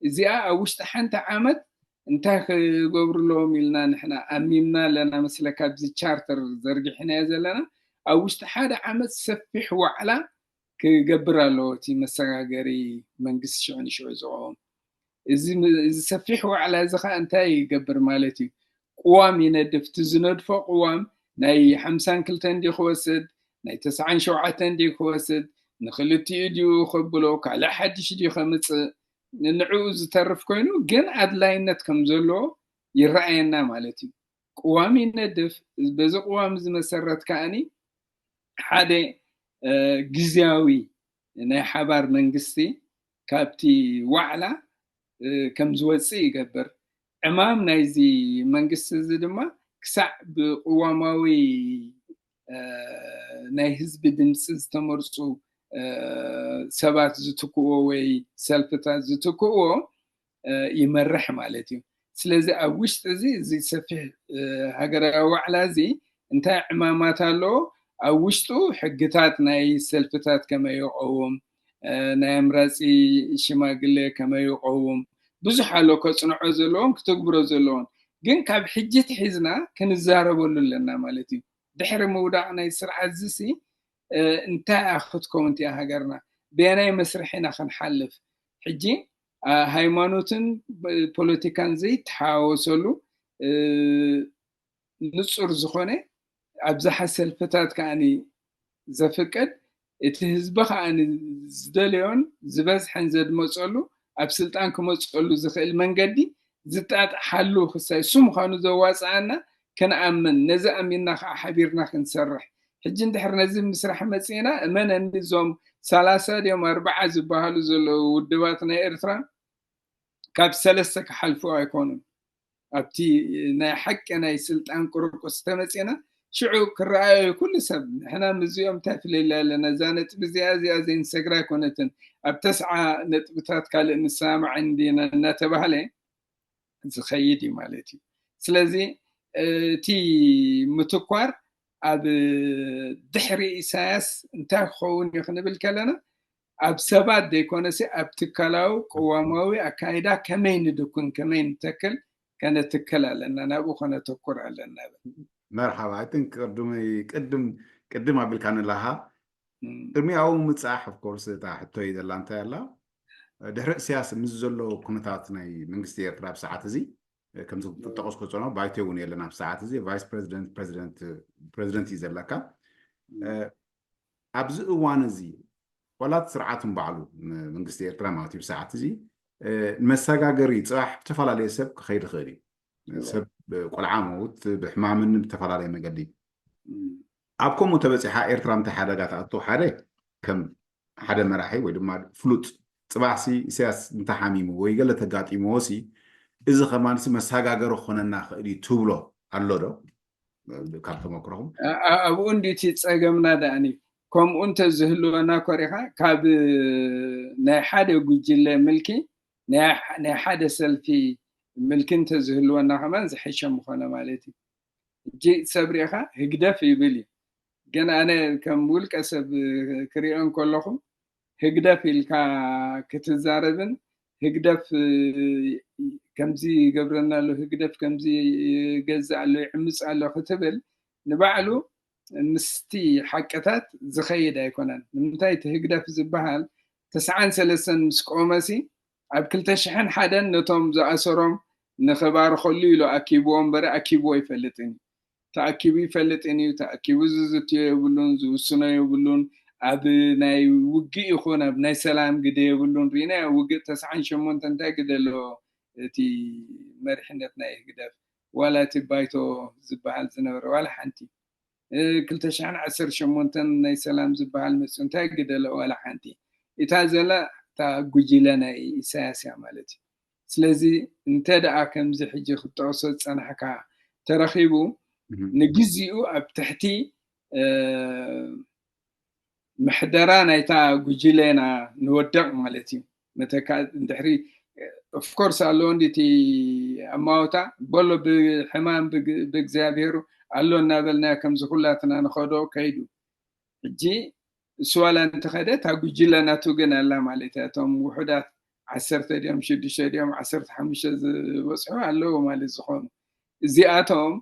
እዚኣ ኣብ ውሽጢ ሓንቲ ዓመት እንታይ ክገብሩ ኣለዎም ኢልና ንሕና ኣሚምና ኣለና መስለካ ኣብዚ ቻርተር ዘርጊሕናዮ ዘለና ኣብ ውሽጢ ሓደ ዓመት ሰፊሕ ዋዕላ ክገብር ኣለዎ እቲ መሰጋገሪ መንግስቲ ሽዑ ንሽዑ ዝቐውም። እዚ ሰፊሕ ዋዕላ እዚ ከዓ እንታይ ይገብር ማለት እዩ? ቅዋም ይነድፍ። እቲ ዝነድፎ ቅዋም ናይ ሓምሳን ክልተን ድዩ ክወስድ፣ ናይ ተስዓን ሸውዓተን ድዩ ክወስድ፣ ንክልቲኡ ድዩ ከብሎ፣ ካልእ ሓድሽ ድዩ ከምፅእ፣ ንዕኡ ዝተርፍ ኮይኑ ግን ኣድላይነት ከም ዘለዎ ይረኣየና ማለት እዩ። ቅዋም ይነድፍ። በዚ ቅዋም እዚ መሰረት ከዓኒ ሓደ ግዝያዊ ናይ ሓባር መንግስቲ ካብቲ ዋዕላ ከም ዝወፅእ ይገብር። ዕማም ናይዚ መንግስቲ እዚ ድማ ክሳዕ ብቅዋማዊ ናይ ህዝቢ ድምፂ ዝተመርፁ ሰባት ዝትክእዎ ወይ ሰልፍታት ዝትክእዎ ይመርሕ ማለት እዩ። ስለዚ ኣብ ውሽጢ እዚ እዚ ሰፊሕ ሃገራዊ ዋዕላ እዚ እንታይ ዕማማት ኣለዎ? ኣብ ውሽጡ ሕግታት ናይ ሰልፍታት ከመይ ይቐውም፣ ናይ ኣምራፂ ሽማግሌ ከመይ ይቐውም፣ ብዙሕ ኣሎ ከፅንዖ ዘለዎን ክትግብሮ ዘለዎን። ግን ካብ ሕጂ ትሒዝና ክንዛረበሉ ኣለና ማለት እዩ። ድሕሪ ምውዳቕ ናይ ስርዓት ዝሲ እንታይ ክትከውን እቲያ ሃገርና? በየናይ መስርሕ ኢና ክንሓልፍ? ሕጂ ሃይማኖትን ፖለቲካን ዘይተሓዋወሰሉ ንፁር ዝኾነ ኣብዝሓ ሰልፍታት ከዓኒ ዘፍቅድ፣ እቲ ህዝቢ ከዓኒ ዝደለዮን ዝበዝሐን ዘድመፀሉ ኣብ ስልጣን ክመፀሉ ዝኽእል መንገዲ ዝጣጥሓሉ ክሳይ እሱ ምዃኑ ዘዋፅኣና ክንኣምን፣ ነዚ ኣሚንና ከዓ ሓቢርና ክንሰርሕ። ሕጂ እንድሕር ነዚ ምስራሕ መፂእና እመነኒ እዞም ሰላሳ ድዮም ኣርባዓ ዝበሃሉ ዘለዉ ውድባት ናይ ኤርትራ ካብ ሰለስተ ክሓልፉ ኣይኮኑን። ኣብቲ ናይ ሓቂ ናይ ስልጣን ቁርቁስ ተመፂና ሽዑ ክረኣዩ ኩሉ ሰብ ንሕና ምስዚኦም እንታይ ፍለላ ኣለና፣ እዛ ነጥቢ እዚኣ እዚኣ ዘይንሰግራ ኣይኮነትን፣ ኣብ ተስዓ ነጥብታት ካልእ ንሰማማዕ እንዲና እናተባህለ ዝኸይድ እዩ ማለት እዩ። ስለዚ እቲ ምትኳር ኣብ ድሕሪ ኢሳያስ እንታይ ክኸውን እዩ ክንብል ከለና ኣብ ሰባት ዘይኮነሲ ኣብ ትካላዊ ቅዋማዊ ኣካይዳ ከመይ ንድኩን ከመይ ንተክል ከነትክል ኣለና፣ ናብኡ ከነተኩር ኣለና። መርሓባ። I think ቅድም ቅድም ኣቢልካ ንላሃ ቅድሚ ኣብኡ ምብፃሕ of course እታ ሕቶ እዩ ዘላ እንታይ ኣላ ድሕሪ እስያስ ምስ ዘሎ ኩነታት ናይ መንግስቲ ኤርትራ ኣብ ሰዓት እዚ ከምዚ ክጠቀስ ከፀኖ ባይቶ እውን የለን ኣብ ሰዓት እዚ vice president president president እዩ ዘለካ ኣብዚ እዋን እዚ ዋላት ስርዓት ንባዕሉ መንግስቲ ኤርትራ ማለት እዩ ብሰዓት እዚ ንመሰጋገሪ ፅባሕ ብተፈላለየ ሰብ ክኸይድ ይኽእል እዩ ሰብ ቆልዓ መውት ብሕማምን ብተፈላለየ መገዲ ኣብ ከምኡ ተበፂሓ ኤርትራ እንታይ ሓደጋ ትኣቱ ሓደ ከም ሓደ መራሒ ወይ ድማ ፍሉጥ ፅባሕሲ ኢሳያስ እንተሓሚሙ ወይ ገለ ተጋጢምዎ ሲ እዚ ከማንሲ መሰጋገሪ ክኾነና ክእል እዩ ትብሎ ኣሎ ዶ ካብ ተመክሮኹም? ኣብኡ እንዲቲ ፀገምና ደኣኒ ከምኡ እንተዝህልወና ኮሪኻ ካብ ናይ ሓደ ጉጅለ ምልኪ ናይ ሓደ ሰልፊ ምልኪ እንተዝህልወና ከማን ዝሐሸ ምኾነ ማለት እዩ። ሕጂ ሰብ ርኢኻ ህግደፍ ይብል እዩ። ግን ኣነ ከም ውልቀ ሰብ ክሪኦ እንከለኹ ህግደፍ ኢልካ ክትዛረብን ህግደፍ ከምዚ ይገብረና ኣሎ፣ ህግደፍ ከምዚ ይገዝእ ኣሎ፣ ይዕምፅ ኣሎ ክትብል ንባዕሉ ምስቲ ሓቅታት ዝኸይድ ኣይኮነን። ንምንታይ እቲ ህግደፍ ዝበሃል ተስዓን ሰለስተን ምስ ቆመሲ ኣብ ክልተ ሽሕን ሓደን ነቶም ዝኣሰሮም ንኽባርኸሉ ኢሉ ኣኪብዎ እምበር ኣኪብዎ ኣይፈልጥን እዩ። ተኣኪቡ ይፈልጥን እዩ። ተኣኪቡ ዝዝትዮ የብሉን፣ ዝውስኖ የብሉን። ኣብ ናይ ውግእ ይኹን ኣብ ናይ ሰላም ግደ የብሉን። ርኢና ውግእ ተስዓን ሸሞንተ እንታይ ግደ ኣለዎ? እቲ መሪሕነት ናይ ህግደፍ ዋላ እቲ ባይቶ ዝበሃል ዝነበረ ዋላ ሓንቲ ክልተ ሽሕን ዓሰርተ ሸሞንተን ናይ ሰላም ዝበሃል መፅኡ እንታይ ግደለ ዋላ ሓንቲ እታ ዘላ እታ ጉጅለ ናይ ኢሳያስ እያ ማለት እዩ። ስለዚ እንተ ደኣ ከምዚ ሕጂ ክትጠቕሶ ዝፀናሕካ ተረኺቡ ንግዚኡ ኣብ ትሕቲ ምሕደራ ናይታ ጉጅለ ኢና ንወደቕ ማለት እዩ። መተካ እንድሕሪ of course ኣለዎ እንዲ እቲ ኣማወታ በሎ ብሕማም ብእግዚኣብሔሩ ኣሎ እናበልና ከምዚ ኩላትና ንኸዶ ከይዱ ሕጂ እሱ ዋላ እንተኸደ እታ ጉጅለ ናቱ ግን ኣላ ማለት እያ። እቶም ውሑዳት ዓሰርተ ድዮም ሽዱሽተ ድዮም ዓሰርተ ሓሙሽተ ዝበፅሑ ኣለዉ ማለት ዝኾኑ እዚኣቶም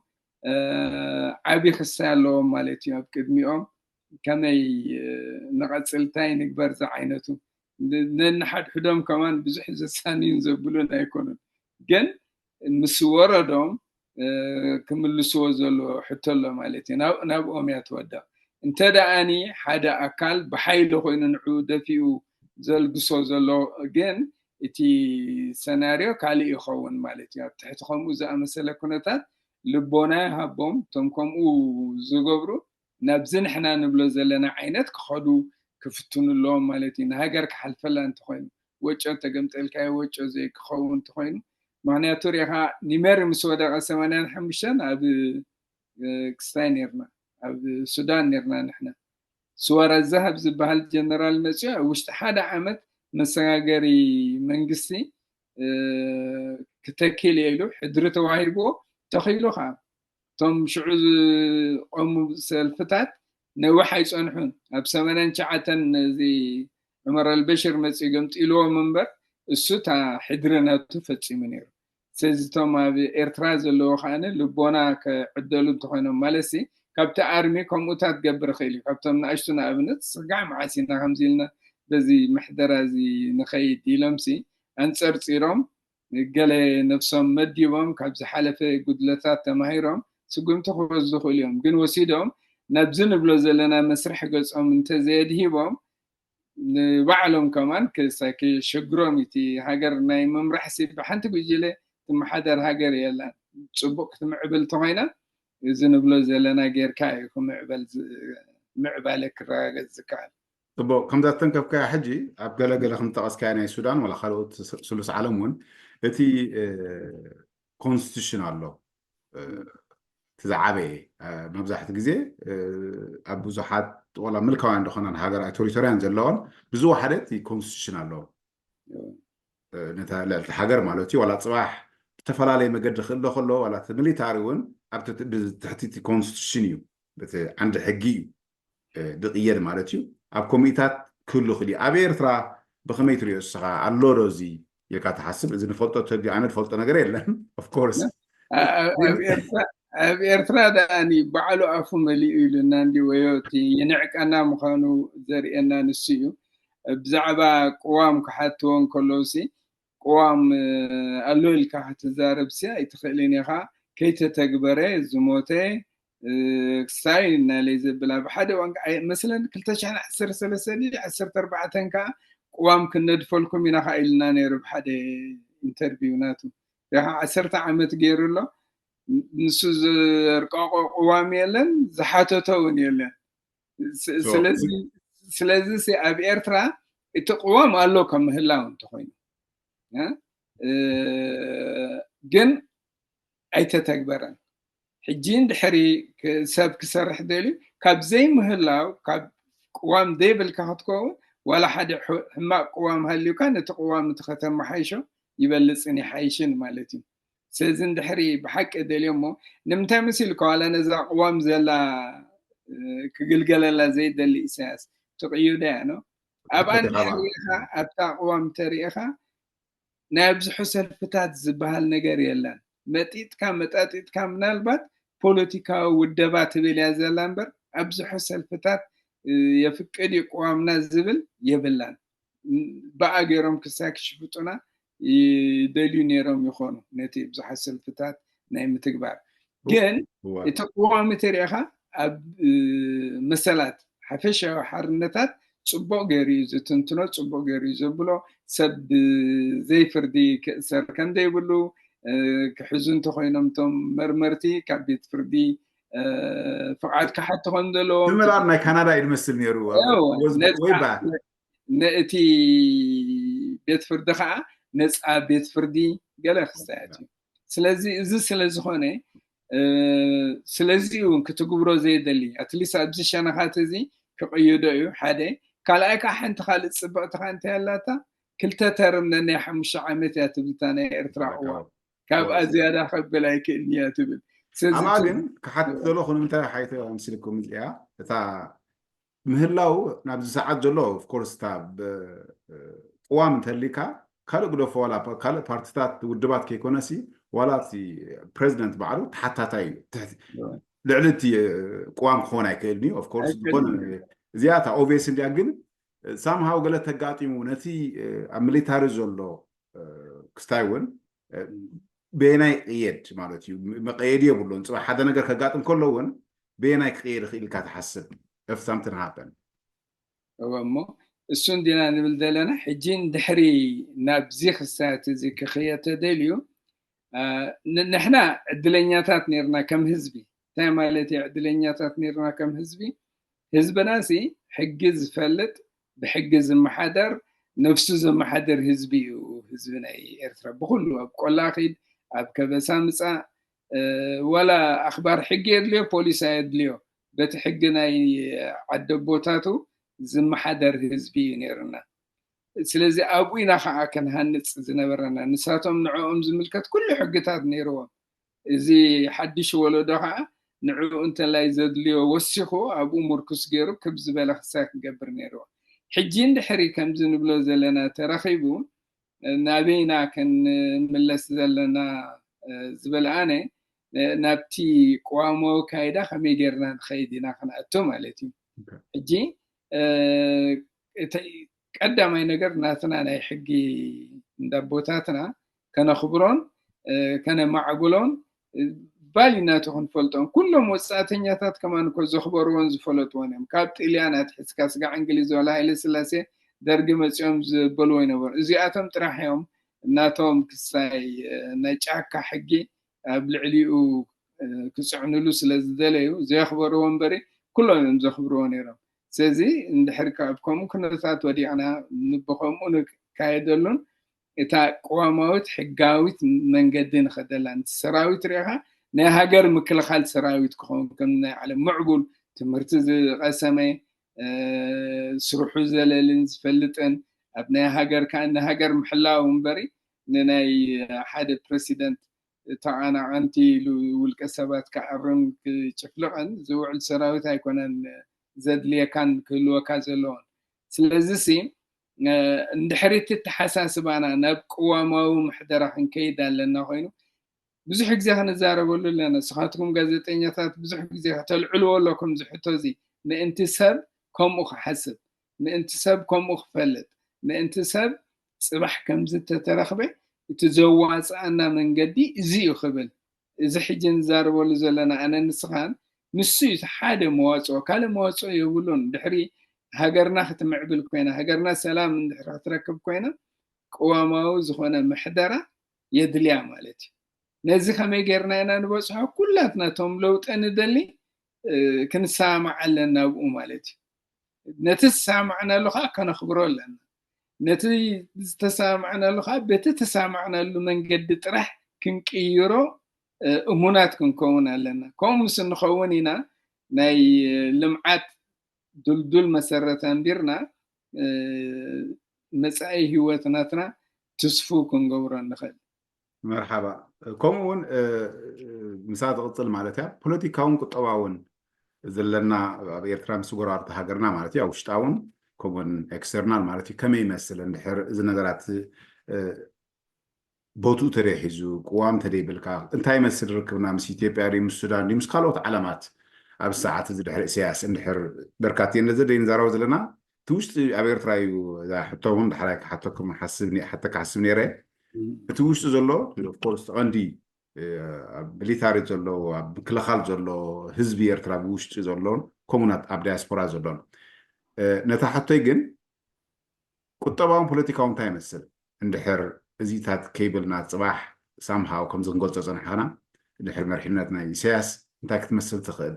ዓብዪ ክስታይ ኣለዎም ማለት እዩ። ኣብ ቅድሚኦም ከመይ ንቐፅል እንታይ ንግበር ዝዓይነቱ ነንሓድሕዶም ከማን ብዙሕ ዘሳንዩን ዘብሉን ኣይኮኑን። ግን ምስ ወረዶም ክምልስዎ ዘለዎ ሕቶ ኣሎ ማለት እዩ። ናብኦም እያ ትወድቕ። እንተ ደኣኒ ሓደ ኣካል ብሓይሊ ኮይኑ ንዕኡ ደፊኡ ዘልግሶ ዘሎ ግን እቲ ሰናርዮ ካልእ ይኸውን ማለት እዩ። ኣብ ትሕቲ ከምኡ ዝኣመሰለ ኩነታት ልቦና ይሃቦም እቶም ከምኡ ዝገብሩ ናብዚ ንሕና ንብሎ ዘለና ዓይነት ክኸዱ ክፍትኑ ኣለዎም ማለት እዩ። ንሃገር ክሓልፈላ እንተኾይኑ ወጮ ተገምጠልካዮ ወጮ ዘይክኸውን እንተኾይኑ ምክንያቱ ሪኢኻ ኒሜሪ ምስ ወደቐ ሰማንያን ሓሙሽተን ኣብ ክስታይ ነርና ኣብ ሱዳን ነርና ንሕና ስወራ ዛሃብ ዝበሃል ጀነራል መፅዮ ኣብ ውሽጢ ሓደ ዓመት መሰጋገሪ መንግስቲ ክተኪል እየ ኢሉ ሕድሪ ተዋሂብዎ ተኺሉ ከዓ እቶም ሽዑ ዝቆሙ ሰልፍታት ነዊሕ ኣይፀንሑን። ኣብ ሰማንያን ትሽዓተን እዚ ዑመር ኣልበሽር መፅኡ ገምጢልዎም እምበር እሱ እታ ሕድሪ ናቱ ፈፂሙ ነይሩ። ስለዚ እቶም ኣብ ኤርትራ ዘለዎ ከዓኒ ልቦና ክዕደሉ እንተኾይኖም ማለት ሲ ካብቲ ኣርሚ ከምኡታት ገብር ይኽእል እዩ። ካብቶም ንኣሽቱ ንኣብነት ስጋዕ መዓስ ኢና ከምዚ ኢልና በዚ ምሕደራ እዚ ንኸይድ ኢሎም ሲ ኣንፀርፂሮም ገለ ነብሶም መዲቦም ካብ ዝሓለፈ ጉድለታት ተማሂሮም ስጉምቲ ክወስዱ ይኽእሉ እዮም። ግን ወሲዶም ናብዚ ንብሎ ዘለና መስርሕ ገጾም እንተዘየድሂቦም ንባዕሎም ከማን ክሳ ክሸግሮም እቲ ሃገር ናይ ምምራሕ ሲ ብሓንቲ ጉጅለ ትመሓደር ሃገር የላን። ጽቡቅ ክትምዕብል ተኾይና እዚ ንብሎ ዘለና ጌርካ እዩ ክምዕበል ዝ- ምዕባለ ክረጋገጽ ዝከኣል። ጽቡቅ፣ ከምዛ ተንከፍካያ ሕጂ ኣብ ገለገለ ከም ጠቀስካያ ናይ ሱዳን ወላ ካልኦት ስ- ስሉስ ዓለም እውን እቲ ኮንስቲቱሽን ኣሎ እ፣ እቲ ዝዓበየ እ፣ መብዛሕቲ ግዜ እ፣ ኣብ ብዙሓት ወላ ምልካውያን ዝኾናን ሃገር ቴሪቶርያን ዘለዎን ብዝወሓደ እቲ ኮንስቲቱሽን ኣለዎ። እ፣ ነታ ልዕልቲ ሃገር ማለት እዩ። ዋላ ፅባሕ ብዝተፈላለየ መገዲ ክእሎ ከሎ ዋላ እቲ ሚሊታሪ እውን ኣብ ትሕቲ- ብትሕቲ እቲ ኮንስቲቱሽን እዩ፣ በቲ ዓንዲ ሕጊ እዩ እ፣ ዝቕየድ ማለት እዩ። ኣብ ኮሚታት ክህሉ ክእል እዩ። ኣብ ኤርትራ ብኸመይ ትሪኦ እስኻ? ኣሎ ዶ እዚ ኢልካ ትሓስብ? እዚ ንፈልጦ ተዲ ኣነ ዝፈልጦ ነገር የለን። Of course ኣ- ኣ- ኣብ ኤርትራ ኣብ ኤርትራ ደኣኒ ባዕሉ ኣፉ መሊኡ ኢሉና እንዲ ወዮ እቲ የንዕቀና ምዃኑ ዘርእየና ንሱ እዩ። ብዛዕባ ቅዋም ክሓትዎ እንከለውሲ ቅዋም ኣሎ ኢልካ ክትዛረብ ሲ ኣይትኽእልን ኢኻ። ከይተተግበረ ዝሞተ ክሳይ እናለይ ዘብል ኣብ ሓደ እዋን መስለን ክልተ ሽሕን ዓሰርተ ሰለስተን ዓሰርተ ኣርባዕተን ከዓ ቅዋም ክነድፈልኩም ኢና ከዓ ኢልና ነይሩ ብሓደ ኢንተርቪው ናቱ። ያ ከዓ ዓሰርተ ዓመት ገይሩ ኣሎ። ንሱ ዘርቀቆ ቅዋም የለን፣ ዝሓተቶ እውን የለን። ስ- So- ስለዚ ስለዚ ሲ ኣብ ኤርትራ እቲ ቅዋም ኣሎ ከም ምህላው እንተኮይኑ እ? እ፣ ግን ኣይተተግበረን። ሕጂ እንድሕሪ ክ- ሰብ ክሰርሕ ደልዩ ካብ ዘይምህላው ካብ ቅዋም ዘይብልካ ክትከውን ዋላ ሓደ ሑ- ሕማቅ ቅዋም ሃልዩካ ነቲ ቅዋም እቲ ከተመሓይሾ ይበልፅን ይሓይሽን ማለት እዩ። ስለዚ እንድሕሪ ብሓቂ ደልዮሞ ንምንታይ መሲልካ ዋላ ነዛ ቅዋም ዘላ እ፣ ክግልገለላ ዘይደሊ ኢሳያስ ትቕይዶ እያ ነው ኣብኣ ተተኻባ። እንድሕር ርኢኻ ኣብታ ቅዋም ተሪኢኻ ናይ ኣብዝሑ ሰልፍታት ዝበሃል ነገር የለን። መጢጥካ መጣጢጥካ ምናልባት ፖለቲካዊ ውደባ ትብል እያ ዘላ እምበር ኣብዝሑ ሰልፍታት እ፣ የፍቅድ እዩ ቅዋምና ዝብል የብላን። ም- ብኣ ገይሮም ክሳይ ክሽፍጡና ይደልዩ ነይሮም ይኾኑ ነቲ ብዙሓት ሰልፍታት ናይ ምትግባር። ግን እዋ። እቲ ቅዋም ተሪኢኻ ኣብ እ፣ መሰላት ሓፈሻዊ ሓርነታት ጽቡቅ ገይሩ እዩ ዝትንትኖ፣ ጽቡቅ ገይሩ እዩ ዘብሎ። ሰብ ብዘይ ፍርዲ ክእሰር ከም ዘይብሉ እ፣ ክሕዙ እንተኮይኖም እቶም መርመርቲ ካብ ቤት ፍርዲ እ፣ ፍቃድ ክሓቱ ከም ዘለዎም ምምላር ናይ ካናዳ እዩ ዝመስል ነይሩ። እዎ፣ Was ነፃ way back. ነእቲ ቤት ፍርዲ ከዓ ነፃ ቤት ፍርዲ ገለ ክስተያት እዩ። ስለዚ እዚ ስለ ዝኾነ እ፣ ስለዚ እውን ክትግብሮ ዘይደሊ ኣትሊስት ኣብዚ ሸነኻት እዚ ክቕይዶ እዩ ሓደ። ካልኣይ ከዓ ሓንቲ ካልእ ፅብቕቲ ከዓ እንታይ ኣላታ ክልተ ተርም ነናይ ሓሙሽተ ዓመት እያ ትብልታ ናይ ኤርትራ ቅዋም። ካብኣ ዝያዳ ከብል ኣይክእልን እያ ትብል። ስለዚ ኣብኣ እቲ- ግን ክሓትት ዘለኹ ንምንታይ ሓይተ ምስልኩም እዚኣ እታ ምህላው ናብዚ ሰዓት ዘሎ ኦፍኮርስ እታ ብ- ቅዋም እንተሊካ ካልእ ግደፎ ዋላ ፓ- ካልእ ፓርቲታት ውድባት ከይኮነሲ ዋላ እቲ ፕሬዚደንት ባዕሉ ተሓታታይ እዩ። ትሕቲ- ልዕሊ እቲ እ፣ ቅዋም ክኾን ኣይክእልን እዩ ኦፍኮርስ ዝኾነ እዚኣ እታ ኦቪየስ እንዲያ ግን ሳምሃው ገለ ተጋጢሙ ነቲ እ፣ ኣብ ሚሊታሪ ዘሎ እ፣ ክስታይ እውን እ፣ በየናይ ቅየድ ማለት እዩ መቀየዲ የብሉን። ፅባሕ ሓደ ነገር ከጋጥም ከሎ እውን በየናይ ክቅየድ ይኽእል ኢልካ ትሓስብ? If something happen እወ እሞ እሱ እንዲና ንብል ዘለና ሕጂ ድሕሪ ናብዚ ክስታያት እዚ ክኽየ ተደልዩ እ፣ ን- ንሕና ዕድለኛታት ነርና ከም ህዝቢ። እንታይ ማለት እዩ ዕድለኛታት ነርና ከም ህዝቢ? ህዝብና ሲ ሕጊ ዝፈልጥ ብሕጊ ዝመሓደር ነብሱ ዘመሓደር ህዝቢ እዩ። ህዝቢ ናይ ኤርትራ ብኩሉ ኣብ ቆላ ኺድ ኣብ ከበሳ ምፃእ እ፣ ዋላ ኣኽባር ሕጊ የድልዮ ፖሊስ ኣየድልዮ በቲ ሕጊ ናይ ዓደቦታቱ ዝመሓደር ህዝቢ እዩ ነይርና። ስለዚ ኣብኡ ኢና ከዓ ክንሃንፅ ዝነበረና። ንሳቶም ንዕኦም ዝምልከት ኩሉ ሕግታት ነይርዎም። እዚ ሓድሽ ወለዶ ከዓ ንዕኡ እንተላይ ዘድልዮ ወሲኹ ኣብኡ ምርኩስ ገይሩ ክብ ዝበለ ክሳይ ክገብር ነይርዎ። ሕጂ እንድሕሪ ከምዚ ንብሎ ዘለና ተረኺቡ ናበይና ክንምለስ ዘለና ዝብል ኣነ ናብቲ ቅዋማዊ ካይዳ ከመይ ጌርና ንኸይድ ኢና ክንኣቱ ማለት እዩ። ሕጂ ቀዳማይ ነገር ናትና ናይ ሕጊ እንዳቦታትና ከነኽብሮን ከነማዕብሎን ባሊ ናቱ ክንፈልጦን ኩሎም ወፃእተኛታት ከማን እኮ ዘኽበርዎን ዝፈለጥዎን እዮም። ካብ ጥልያን ኣትሒዝካ ስጋዕ እንግሊዝ ዋላ ሃይለ ስላሴ ደርጊ መፂኦም ዝበልዎ ይነበሩ። እዚኣቶም ጥራሕ እዮም እናቶም ክሳይ ናይ ጫካ ሕጊ ኣብ ልዕሊኡ ክፅዕንሉ ስለ ዝደለዩ ዘኽበርዎ እምበሪ ኩሎም እዮም ዘኽብርዎ ነይሮም። ስለዚ እንድሕር ካብ ከምኡ ኩነታት ወዲቕና ንብከምኡ ንካየደሉን እታ ቅዋማዊት ሕጋዊት መንገዲ ንኸደላ ሰራዊት ርኢኻ ናይ ሃገር ምክልኻል ሰራዊት ክኸውን ከም ናይ ዓለም ምዕቡል ትምህርቲ ዝቐሰመ ስርሑ ዘለልን ዝፈልጥን ኣብ ናይ ሃገር ከዓ ንሃገር ምሕላው እምበሪ ንናይ ሓደ ፕረሲደንት ተቓናቐንቲ ኢሉ ውልቀ ሰባት ክኣርን ክጭፍልቐን ዝውዕል ሰራዊት ኣይኮነን ዘድልየካን ክህልወካ ዘለዎን። ስለዚ ሲ እንድሕሪ እቲ ተሓሳስባና ናብ ቅዋማዊ ምሕደራ ክንከይድ ኣለና ኮይኑ ብዙሕ ግዜ ክንዛረበሉ ኣለና። ንስኻትኩም ጋዜጠኛታት ብዙሕ ግዜ ከተልዕልዎ ኣለኩም ዝሕቶ እዚ ምእንቲ ሰብ ከምኡ ክሓስብ፣ ምእንቲ ሰብ ከምኡ ክፈልጥ፣ ምእንቲ ሰብ ፅባሕ ከምዚ ተተረኽበ እቲ ዘዋፅኣና መንገዲ እዚ እዩ ክብል እዚ ሕጂ ንዛረበሉ ዘለና ኣነ ንስኻን ንሱ እዩ ሓደ መዋፅኦ ካልእ መዋፅኦ የብሉን። ድሕሪ ሃገርና ክትምዕብል ኮይና ሃገርና ሰላም እንድሕር ክትረክብ ኮይና ቅዋማዊ ዝኾነ ምሕደራ የድልያ ማለት እዩ። ነዚ ከመይ ጌርና ኢና ንበፅሖ? ኩላትና እቶም ለውጢ ንደሊ ክንሰማማዕ ኣለና ኣብኡ ማለት እዩ። ነቲ ዝሰማማዕናሉ ከዓ ከነኽብሮ ኣለና። ነቲ ዝተሰማማዕናሉ ከዓ በቲ ተሰማማዕናሉ መንገዲ ጥራሕ ክንቅይሮ እሙናት ክንከውን ኣለና። ከምኡ ምስ እንኸውን ኢና ናይ ልምዓት ድልዱል መሰረት ኣንቢርና መፃኢ ህይወት ናትና ትስፉ ክንገብሮ ንኽእል። መርሓባ። ከምኡ እውን ምሳ ትቕፅል ማለት እያ። ፖለቲካውን ቁጠባውን ዘለና ኣብ ኤርትራ ምስ ጎረባብቲ ሃገርና ማለት እዩ ውሽጣውን ከምኡውን ኤክስተርናል ማለት እዩ ከመይ ይመስል እንድሕር እዚ ነገራት ቦትኡ ተደይ ሒዙ ቅዋም ተደይብልካ እንታይ ይመስል ርክብና ምስ ኢትዮጵያ ድዩ ምስ ሱዳን ድዩ ምስ ካልኦት ዓለማት ኣብ ሰዓት እዚ ድሕሪ ኢሳያስ እንድሕር በርካት እየን ነዚ ደይ ንዛረቦ ዘለና እቲ ውሽጢ ኣብ ኤርትራ እዩ እዛ ሕቶ እውን ዳሕራይ ክሓተኩም ሓስብ ኒ- ሓተካ ሓስብ ነይረ እቲ ውሽጢ ዘሎ ኦፍኮርስ ቀንዲ ኣብ ሚሊታሪ ዘሎ ኣብ ምክልኻል ዘሎ ህዝቢ ኤርትራ ብውሽጢ ዘሎን ከምኡናት ኣብ ዳያስፖራ ዘሎን ነታ ሕቶይ ግን ቁጠባውን ፖለቲካውን እንታይ ይመስል እንድሕር እዚታት ከይብልና ፅባሕ ሳምሃው ከምዚ ክንገልፆ ፀናሕና እንድሕር መሪሕነት ናይ ኢሳያስ እንታይ ክትመስል ትኽእል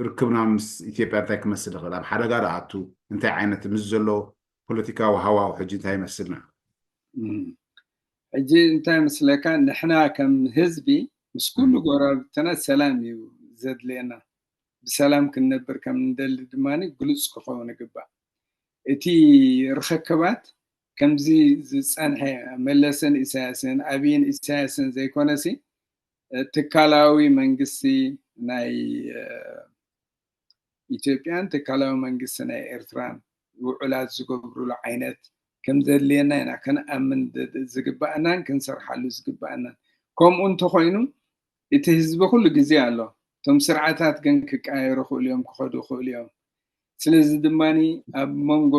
ርክብና ምስ ኢትዮጵያ እንታይ ክመስል ይኽእል ኣብ ሓደጋ ዳኣቱ እንታይ ዓይነት ምስ ዘሎ ፖለቲካዊ ሃዋው ሕጂ እንታይ ይመስልና ሕጂ እንታይ መስለካ ንሕና ከም ህዝቢ ምስ ኩሉ ጎረባብትና ሰላም እዩ ዘድልየና ብሰላም ክንነብር ከም ንደሊ ድማ ግሉፅ ክኸውን ይግባእ እቲ ርኽክባት ከምዚ ዝፀንሐ መለስን ኢሳያስን ኣብይን ኢሳያስን ዘይኮነሲ ትካላዊ መንግስቲ ናይ ኢትዮጵያን ትካላዊ መንግስቲ ናይ ኤርትራን ውዕላት ዝገብሩሉ ዓይነት ከም ዘድልየና ኢና ክንኣምን ዝግባኣናን ክንሰርሓሉ ዝግባኣናን ከምኡ እንተኮይኑ እቲ ህዝቢ ኩሉ ግዜ ኣሎ እቶም ስርዓታት ግን ክቀያየሩ ክእሉ እዮም ክኸዱ ክእሉ እዮም ስለዚ ድማ ኣብ መንጎ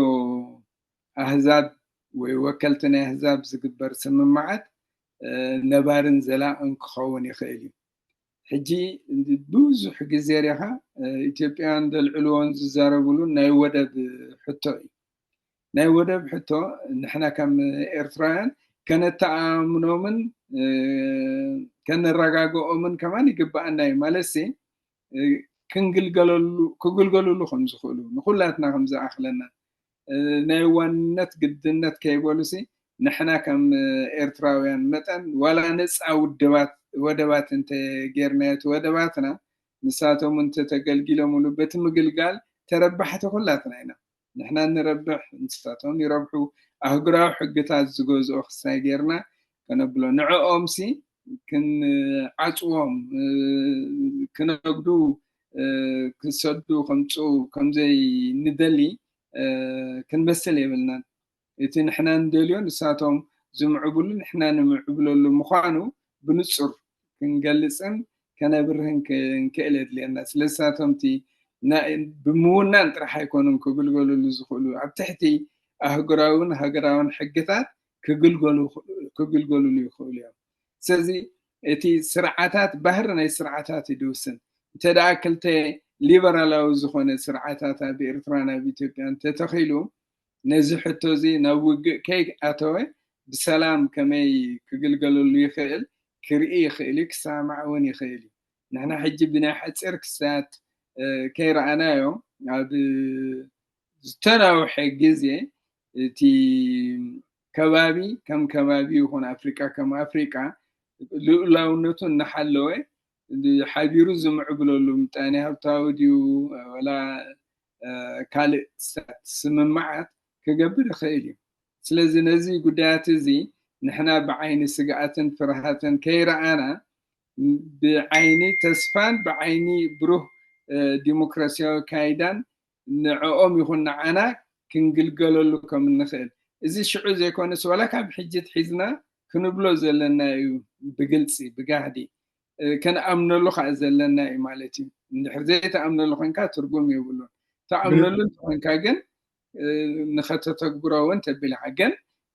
ኣህዛብ ወይ ወከልቲ ናይ ኣህዛብ ዝግበር ስምምዓት ነባርን ዘላቕን ክኸውን ይኽእል እዩ ሕጂ ብዙሕ ግዜ ሪኻ ኢትዮጵያውያን ዘልዕልዎን ዝዛረብሉን ናይ ወደብ ሕቶ እዩ ናይ ወደብ ሕቶ ንሕና ከም ኤርትራውያን ከነተኣምኖምን ከነረጋግኦምን ከማን ይግባኣና እዩ ማለት ክንግልገለሉ ክግልገሉሉ ከም ዝኽእሉ ንኩላትና ከም ዝኣኽለና ናይ ዋንነት ግድነት ከይበሉሲ ንሕና ከም ኤርትራውያን መጠን ዋላ ነፃ ውድባት ወደባት እንተ ጌርናዮ እቲ ወደባትና ንሳቶም እንተተገልጊሎምሉ በቲ ምግልጋል ተረባሕቲ ኩላትና ኢና። ንሕና ንረብሕ፣ ንሳቶም ይረብሑ። ኣህጉራዊ ሕግታት ዝገዝኦ ክሳይ ጌርና ከነብሎ፣ ንዕኦምሲ ክንዓጽዎም፣ ክነግዱ፣ ክሰዱ፣ ከምጽኡ ከምዘይ ንደሊ ክንመስል የብልናን። እቲ ንሕና ንደልዮ ንሳቶም ዝምዕብሉ ንሕና ንምዕብለሉ ምዃኑ ብንጹር ክንገልጽን ከነብርህን ክንክእል የድልየና። ስለዚ ንሳቶም እቲ ና-፣ ብምውናን ጥራሕ ኣይኮኑን ክግልገሉሉ ዝኽእሉ፣ ኣብ ትሕቲ ኣህጉራውን ሃገራውን ሕግታት ክግልገሉ፣ ክግልገሉሉ ይኽእሉ እዮም። ስለዚ እቲ ስርዓታት፣ ባህሪ ናይ ስርዓታት እዩ ዝውስን። እንተ ደኣ ክልተ ሊበራላዊ ዝኾነ ስርዓታት ኣብ ኤርትራን ኣብ ኢትዮጵያን እንተተኺሉ፣ ነዚ ሕቶ እዚ ናብ ውግእ ከይኣተወ ብሰላም ከመይ ክግልገለሉ ይኽእል ክርኢ ይኽእል እዩ፣ ክሰማማዕ እውን ይኽእል እዩ። ንሕና ሕጂ ብናይ ሓጺር ክስታት፣ እ፣ ከይረኣናዮ፣ ኣብ ዝተናውሐ ግዜ እቲ ከባቢ ከም ከባቢ ይኹን ኣፍሪቃ ከም ኣፍሪቃ ልኡላውነቱ እናሓለወ ሓቢሩ ዝምዕብለሉ ምጣኔ ሃብታዊ ድዩ ዋላ፣ እ፣ ካልእ ክስታት ስምምዓት ክገብር ይኽእል እዩ። ስለዚ ነዚ ጉዳያት እዚ ንሕና ብዓይኒ ስግኣትን ፍርሃትን ከይረኣና፣ ብዓይኒ ተስፋን ብዓይኒ ብሩህ፣ እ፣ ዲሞክራሲያዊ ኣካይዳን ንዕኦም ይኹን ንዓና ክንግልገለሉ ከም እንኽእል፣ እዚ ሽዑ ዘይኮነስ ዋላ ካብ ሕጂ ኣትሒዝና ክንብሎ ዘለና እዩ፣ ብግልጺ ብጋህዲ፣ እ፣ ከነኣምነሉ ከዓ ዘለና እዩ ማለት እዩ። እንድሕር ዘይተኣምነሉ ኮንካ ትርጉም የብሉን። ተኣምነሉ እንተኾንካ ግን፣ እ፣ ንኸተተግብሮ እውን ተቢልካ፣ ግን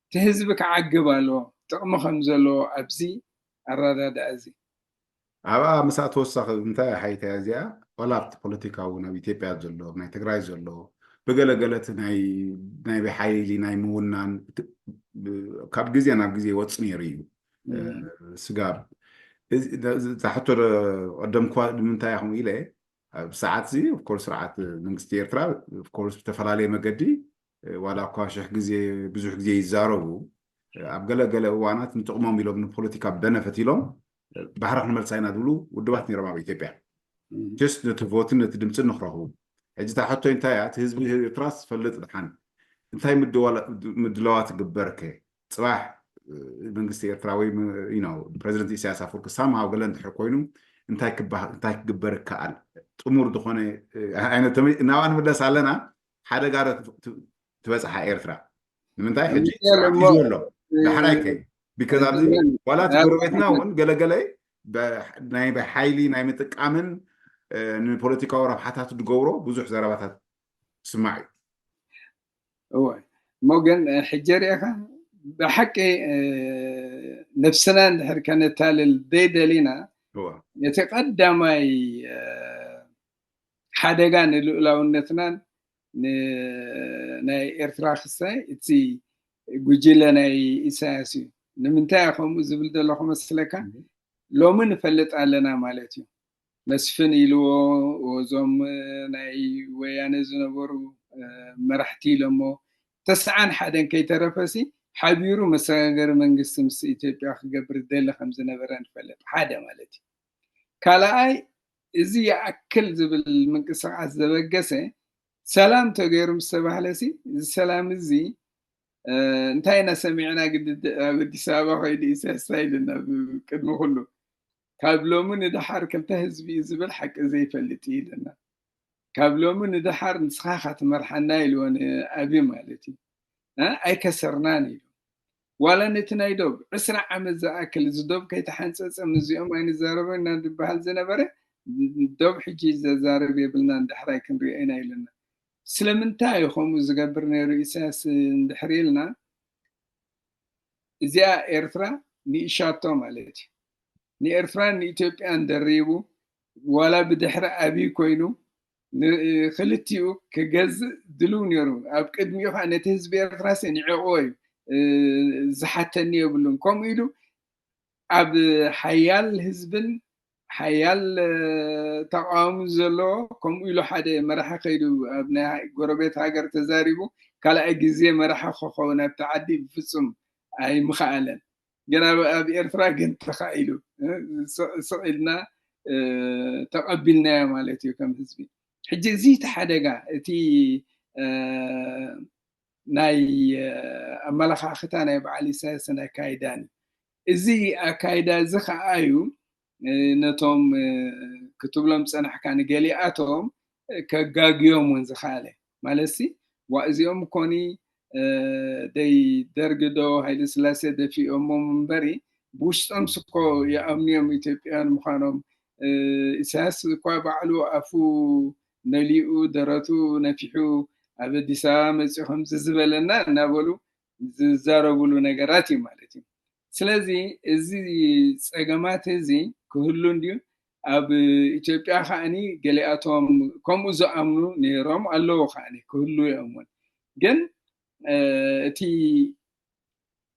እቲ ህዝቢ ክዓግብ ኣለዎ፣ ጥቕሚ ከም ዘለዎ ኣብዚ ኣረዳድኣ እዚ። ኣብኣ ምስኣ ተወሳኺ እንታይ ሓይታ እያ እዚኣ? ዋላ ኣብቲ ፖለቲካ እውን ኣብ ኢትዮጵያ ዘሎ፣ ናይ ትግራይ ዘሎ፣ ብገለገለ እቲ ናይ፣ ናይ ብሓይሊ ናይ ምውናን እቲ፣ ብ-፣ ካብ ግዜ ናብ ግዜ ይወጽእ ነይሩ እዩ። እ፣ እም። ስጋብ እዚ፣ እዚ፣ እዛ ሕቶ ዶ ቀደምኳ ንምንታይ ኢኹም ኢለ፣ ኣብ ሰዓት እዚ፣ ኦፍኮርስ፣ ስርዓት መንግስቲ ኤርትራ፣ ኦፍኮርስ፣ ብተፈላለየ መገዲ፣ እ፣ ዋላ እኳ ሽሕ ግዜ፣ ብዙሕ ግዜ ይዛረቡ፣ እ፣ ኣብ ገለ ገለ እዋናት ንጥቕሞም ኢሎም፣ ንፖለቲካ በነፈት ኢሎም፣ እ፣ ባሕሪ ክንመልሳ ኢና ዝብሉ ውድባት ነይሮም ኣብ ኢትዮጵያ። እም። ጀስት ነቲ ቮትን ነቲ ድምፅን ንክረኽቡ። ሕጂ እታ ሕቶይ እንታይ እያ? እቲ ህዝቢ ኤርትራስ ዝፈልጥ ድሓን እንታይ ምድዋላ-፣ ምድላዋት ይግበር ከ? ጽባሕ፣ እ፣ መንግስቲ ኤርትራ ወይ ም-፣ you know፣ ፕረዚደንት ኢሳያስ ኣፈወርቂ ሳምሃው ገለ እንድሕር ኮይኑ እንታይ ክበሃ-፣ እንታይ ክግበር ይከኣል? ጥሙር ዝኾነ፣ እ፣ ዓይነት ተመ-፣ ናብኣ ንምለስ ኣለና። ሓደጋ ዶ ት-፣ ት-፣ ትበጽሓ ኤርትራ? ንምንታይ ሕጂ ንምንታይ ስርዓት እሞ፣ ሒዝዎ ኣሎ? እ፣ ዳሕራይ ከ? ቢካዝ ኣብዚ እ፣ ዋላ እቲ እ፣ ጎረቤትና እውን ገለገለ በ-፣ ናይ ብሓይሊ ናይ ምጥቃምን፣ እ፣ ንፖለቲካዊ ረብሓታት ዝገብሮ ብዙሕ ዘረባታት ስማዕ እዩ። እወ። እሞ ግን፣ እ፣ ሕጂ ርኢኻ ብሓቂ፣ እ፣ ነብስና እንድሕር ከነታልል ዘይደሊና፣ እወ። እቲ ቀዳማይ፣ እ፣ ሓደጋ ንልኡላውነትናን ን-፣ ናይ ኤርትራ ክሳይ እቲ ጉጅለ ናይ ኢሳያስ እዩ። ንምንታይ እየ ከምኡ ዝብል ዘለኹ መስለካ? እም። ሎሚ ንፈልጥ ኣለና ማለት እዩ። መስፍን ኢልዎ፣ እዞም ናይ ወያነ ዝነበሩ፣ እ፣ መራሕቲ ኢሎሞ፣ ተስዓን ሓደን ከይተረፈሲ ሓቢሩ መሰጋገሪ መንግስቲ ምስ ኢትዮጵያ ክገብር ደሊ ከም ዝነበረ ንፈልጥ። ሓደ ማለት እዩ። ካልኣይ፣ እዚ ይኣክል ዝብል ምንቅስቃስ ዘበገሰ ሰላም ተገይሩ ምስ ተባህለሲ፣ እዚ ሰላም እዚ፣ እ፣ እንታይ ኢና ሰሚዕና? ግድድ ኣብ ኣዲስ ኣበባ ከይዱ ኢሳያስ እንታይ ኢሉና? ብ-፣ ቅድሚ ኩሉ፣ ካብ ሎሚ ንደሓር ክልተ ህዝቢ እዩ ዝብል ሓቂ ዘይፈልጥ እዩ ኢሉና። ካብ ሎሚ ንደሓር ንስኻ ኢኻ ትመርሓና ኢልዎ ንኣብይ ማለት እዩ። እ፣ ኣይከሰርናን ኢሉ። ዋላ ነቲ ናይ ዶብ ዕስራ ዓመት ዝኣክል እዚ ዶብ ከይተሓንጸጸ ምስዚኦም ኣይንዛረቦ ኢና ዝበሃል ዝነበረ፣ ዶብ ሕጂ ዘዛርብ የብልናን፣ ዳሕራይ ክንሪኦ ኢና ኢሉና። ስለምንታይ እዩ ከምኡ ዝገብር ነይሩ ኢሳያስ እንድሕር ኢልና፣ እዚኣ ኤርትራ ንኢሻቶ ማለት እዩ። ንኤርትራን ንኢትዮጵያን ደሪቡ፣ ዋላ ብድሕሪ ኣብይ ኮይኑ፣ ን-፣ ክልቲኡ ክገዝእ ድልው ነይሩ። ኣብ ቅድሚኡ ከዓ ነቲ ህዝቢ ኤርትራስ ንዕቕዎ እዩ፣ እ፣ ዝሓተኒ የብሉን። ከምኡ ኢሉ ኣብ ሓያል ህዝብን ሓያል፣ እ፣ ተቃዋሚ ዘለዎ፣ ከምኡ ኢሉ ሓደ መራሒ ከይዱ ኣብ ናይ ጎረቤት ሃገር ተዛሪቡ፣ ካልኣይ ግዜ መራሒ ክኸውን ኣብቲ ዓዲ ብፍጹም ኣይምኸኣለን። ግን ኣብ፣ ኣብ ኤርትራ ግን ተኻኢሉ፣ እ፣ ስቕ፣ ስቕ ኢልና ተቐቢልናዮ ማለት እዩ ከም ህዝቢ። ሕጂ እዚ እቲ ሓደጋ፣ እቲ ናይ ኣመለኻኽታ ናይ በዓል ኢሳያስን ኣካይዳን እዩ። እዚ ኣካይዳ እዚ ከዓ እዩ ነቶም ክትብሎም ዝፀናሕካ ንገሊኣቶም ከጋግዮም እውን ዝኸኣለ። ማለት ሲ ዋ እዚኦም ኮኒ ደይ ደርግ ዶ ሃይለ ስላሴ ደፊኦሞም እምበሪ ብውሽጦም ስኮ ይኣምንዮም ኢትዮጵያውያን ምዃኖም። ኢሳያስ እኳ ባዕሉ ኣፉ መሊኡ ደረቱ ነፊሑ ኣብ ኣዲስ ኣበባ መፂኡ ከምዚ ዝበለና እናበሉ ዝዛረብሉ ነገራት እዩ ማለት እዩ። ስለዚ እዚ ፀገማት እዚ ክህሉ እንድዩ። ኣብ ኢትዮጵያ ከዓኒ ገሊኣቶም ከምኡ ዝኣምኑ ነይሮም ኣለዉ ከዓኒ ክህሉ እዮም እውን። ግን እቲ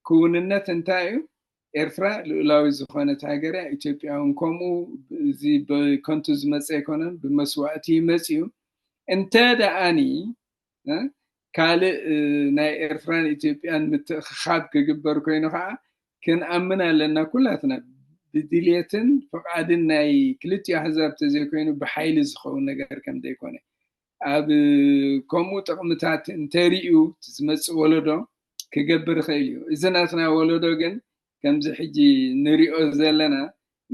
ክውንነት እንታይ እዩ? ኤርትራ ልኡላዊ ዝኾነት ሃገር እያ። ኢትዮጵያ እውን ከምኡ እዚ ብከንቱ ዝመፀ ኣይኮነን፣ ብመስዋእቲ ይመፅ እዩ። እንተ ደኣኒ ካልእ ናይ ኤርትራን ኢትዮጵያን ምትእኽኻብ ክግበር ኮይኑ ከዓ ክንኣምን ኣለና ኩላትና። ብድልየትን ፍቓድን ናይ ክልቲኡ ኣህዛብ ተዘይኮይኑ ብሓይሊ ዝኸውን ነገር ከም ዘይኮነ ኣብ ከምኡ ጥቕምታት እንተሪኡ ዝመፅእ ወለዶ ክገብር ይኽእል እዩ። እዚ ናትና ወለዶ ግን ከምዚ ሕጂ ንሪኦ ዘለና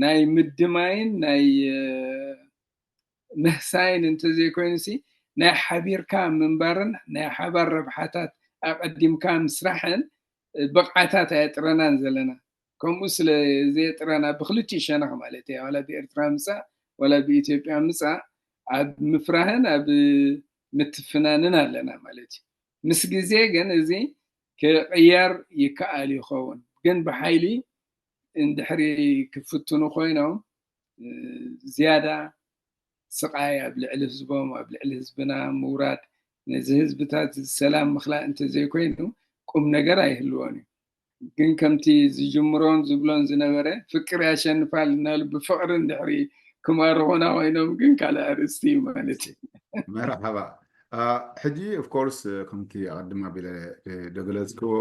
ናይ ምድማይን ናይ ምህሳይን እንተዘይኮይኑሲ ናይ ሓቢርካ ምንባርን ናይ ሓባር ረብሓታት ኣቐዲምካ ምስራሕን ብቕዓታት ኣየጥረናን ዘለና። ከምኡ ስለ ዘየጥረና ብክልቲኡ ሸነኽ ማለት እየ፣ ዋላ ብኤርትራ ምፃእ ዋላ ብኢትዮጵያ ምፃእ ኣብ ምፍራህን ኣብ ምትፍናንን ኣለና ማለት እዩ። ምስ ግዜ ግን እዚ ክቕየር ይከኣል ይኸውን፣ ግን ብሓይሊ እንድሕሪ ክፍትኑ ኮይኖም ዝያዳ ስቓይ ኣብ ልዕሊ ህዝቦም ኣብ ልዕሊ ህዝብና ምውራድ ነዚ ህዝብታት ሰላም ምኽላእ እንተዘይኮይኑ ቁም ነገር ኣይህልዎን እዩ። ግን ከምቲ ዝጅምሮን ዝብሎን ዝነበረ ፍቅር ያሸንፋል እናሉ ብፍቕሪ እንድሕሪ ክማርኹና ኮይኖም ግን ካልእ ኣርእስቲ እዩ ማለት እዩ። መርሓባ። ሕጂ ኦፍኮርስ ከምቲ ኣቐድም ኣቢለ ደገለጽክዎ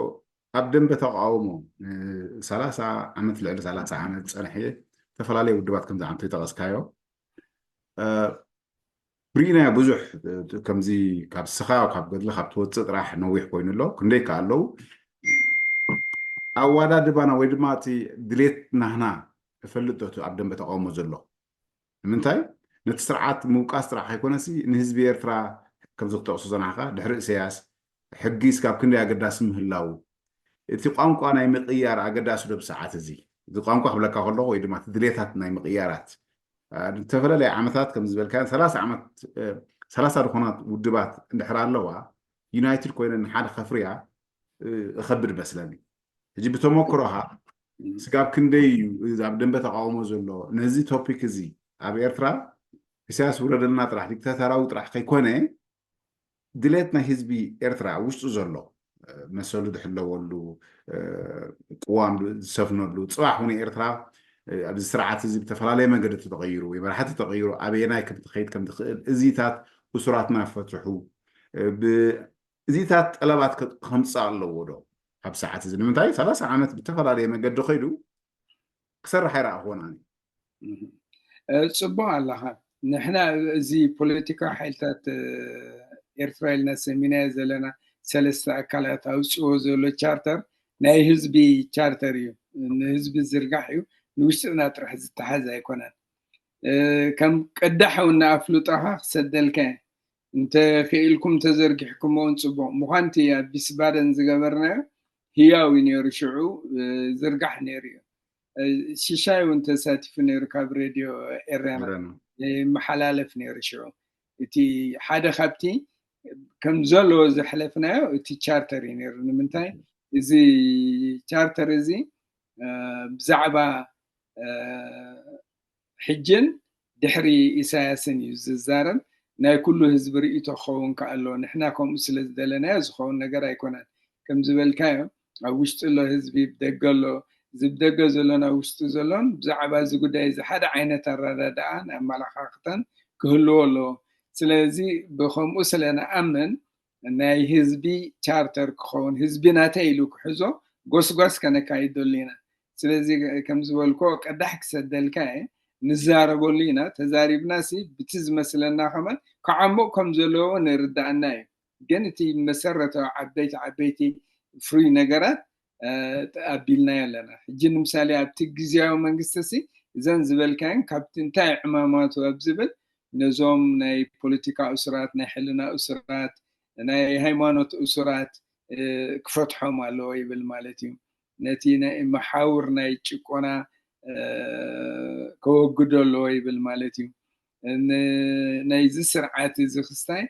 ኣብ ደንበ ተቃውሞ ሰላሳ ዓመት ልዕሊ ሰላሳ ዓመት ዝጸንሐ ዝተፈላለዩ ውድባት ከምዚ ዓንተ ይጠቐስካዮ ርኢናዮ ብዙሕ ከምዚ ካብ ስኻ ካብ ገድሊ ካብ ትወፅእ ጥራሕ ነዊሕ ኮይኑ ኣሎ ክንደይ ከ ኣለዉ ኣዋዳድባና ወይ ድማ እቲ ድሌት ናህና እፈልጥ ዶ ኣብ ደንበ ተቃውሞ ዘሎ ንምንታይ ነቲ ስርዓት ምውቃስ ጥራሕ ኣይኮነሲ ንህዝቢ ኤርትራ ከምዚ ክጠቕሱ ዝጸናሕካ ድሕሪ እሰያስ ሕጊ እስካብ ክንደይ ኣገዳሲ ምህላዉ እቲ ቋንቋ ናይ ምቕያር ኣገዳሲ ዶ ብሰዓት እዚ እዚ ቋንቋ ክብለካ ከለኹ ወይ ድማ እቲ ድሌታት ናይ ምቕያራት ዝተፈላለየ ዓመታት ከም ዝበልካዮ ሰላሳ ዓመት ሰላሳ ዝኾና ውድባት እንድሕር ኣለዋ ዩናይትድ ኮይነን ንሓደ ከፍርያ እኸብድ መስለኒ ሕጂ ብተመክሮኻ ስጋብ ክንደይ እዩ ኣብ ደንበ ተቃውሞ ዘሎ ነዚ ቶፒክ እዚ ኣብ ኤርትራ ኢሳያስ ውረደልና ጥራሕ ዲክታተራዊ ጥራሕ ከይኮነ ድሌት ናይ ህዝቢ ኤርትራ ውሽጡ ዘሎ መሰሉ ዝሕለወሉ ቅዋም ዝሰፍነሉ ፅባሕ እውን ኤርትራ ኣብዚ ስርዓት እዚ ብተፈላለየ መንገዲ ተተቀይሩ ወይ መራሕቲ ተቀይሩ ኣበየናይ ከም ትኸይድ ከም ትኽእል እዚታት እሱራትና ፈትሑ እዚታት ጠለባት ከምፅእ ኣለዎ ዶ ኣብ ሰዓት እዚ ንምንታይ ሰላሳ ዓመት ብተፈላለየ መገዲ ከይዱ ክሰርሕ ኣይረኣኽዎን ኣነ ፅቡቅ ኣለኻ ንሕና እዚ ፖለቲካዊ ሓይልታት ኤርትራ ኢልና ሰሚናዮ ዘለና ሰለስተ ኣካላት ኣውፅዎ ዘሎ ቻርተር ናይ ህዝቢ ቻርተር እዩ ንህዝቢ ዝርጋሕ እዩ ንውሽጥና ጥራሕ ዝተሓዝ ኣይኮነን ከም ቅዳሕ እውን ንኣፍልጦኻ ክሰደልካ እንተ ክኢልኩም ተዘርጊሕኩሞ እውን ፅቡቅ ምኳንቲ ኣብ ቢስባደን ዝገበርናዮ ህያው እዩ ነይሩ ሽዑ ዝርጋሕ ነይሩ እዩ ሽሻይ እውን ተሳቲፉ ነይሩ ካብ ሬድዮ ኤርያና ይመሓላለፍ ነይሩ ሽዑ እቲ ሓደ ካብቲ ከም ዘለዎ ዘሕለፍናዮ እቲ ቻርተር እዩ ነይሩ ንምንታይ እዚ ቻርተር እዚ ብዛዕባ ሕጅን ድሕሪ ኢሳያስን እዩ ዝዛረብ ናይ ኩሉ ህዝቢ ርእይቶ ክኸውን ከኣሎ ንሕና ከምኡ ስለ ዝደለናዮ ዝኸውን ነገር ኣይኮነን ከም ዝበልካዮ ኣብ ውሽጢ ኣሎ ህዝቢ ብደገ ኣሎ እዚ ብደገ ዘሎን ኣብ ውሽጢ ዘሎን ብዛዕባ እዚ ጉዳይ እዚ ሓደ ዓይነት ኣረዳድኣን ኣመለኻኽታን ክህልዎ ኣለዎ ስለዚ ብከምኡ ስለ ንኣምን ናይ ህዝቢ ቻርተር ክኸውን ህዝቢ ናተይ ኢሉ ክሕዞ ጎስጓስ ከነካይደሉ ኢና ስለዚ ከም ዝበልኮ ቅዳሕ ክሰደልካ እየ ንዛረበሉ ኢና። ተዛሪብና ሲ ብቲ ዝመስለና ከማን ክዓሙቕ ከም ዘለዎ ንርዳእና እዩ። ግን እቲ መሰረታዊ ዓበይቲ ዓበይቲ ፍሩይ ነገራት ኣቢልናዮ ኣለና። ሕጂ ንምሳሌ ኣብቲ ግዝያዊ መንግስቲ ሲ እዘን ዝበልካየን ካብቲ እንታይ ዕማማቱ ኣብ ዝብል ነዞም ናይ ፖለቲካ እሱራት፣ ናይ ሕልና እሱራት፣ ናይ ሃይማኖት እሱራት ክፈትሖም ኣለዎ ይብል ማለት እዩ። ነቲ ናይ መሓውር ናይ ጭቆና ከወግዶ ኣለዎ ይብል ማለት እዩ። ናይዚ ስርዓት እዚ ክስታይ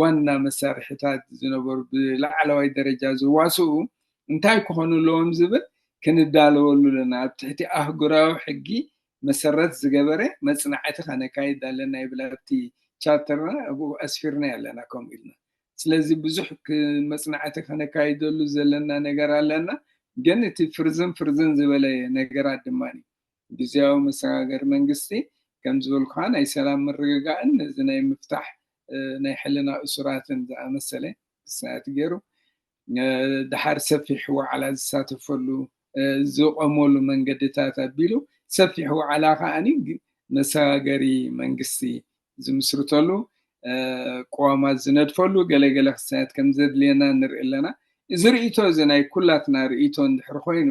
ዋና መሳርሕታት ዝነበሩ ብላዕለዋይ ደረጃ ዝዋስኡ እንታይ ክኾኑ ኣለዎም ዝብል ክንዳለወሉ ኣለና። ኣብ ትሕቲ ኣህጉራዊ ሕጊ መሰረት ዝገበረ መፅናዕቲ ከነካይድ ኣለና ይብል ኣብቲ ቻርተርና ኣብኡ ኣስፊርና ኣለና ከምኡ ኢልና። ስለዚ ብዙሕ መፅናዕቲ ከነካይደሉ ዘለና ነገር ኣለና። ግን እቲ ፍርዝን ፍርዝን ዝበለ ነገራት ድማ ግዝያዊ መሰጋገሪ መንግስቲ ከም ዝበልኩኻ ናይ ሰላም ምርግጋእን ነዚ ናይ ምፍታሕ ናይ ሕልና እሱራትን ዝኣመሰለ ክስታይ ገይሩ ድሓር ሰፊሕ ዋዕላ ዝሳተፈሉ ዝቆመሉ መንገድታት ኣቢሉ ሰፊሕ ዋዕላ ከዓኒ መሰጋገሪ መንግስቲ ዝምስርተሉ ቅዋማት ዝነድፈሉ ገለገለ ክስታያት ከም ዘድልየና ንርኢ ኣለና። እዚ ርእይቶ እዚ ናይ ኩላትና ርእይቶ እንድሕር ኮይኑ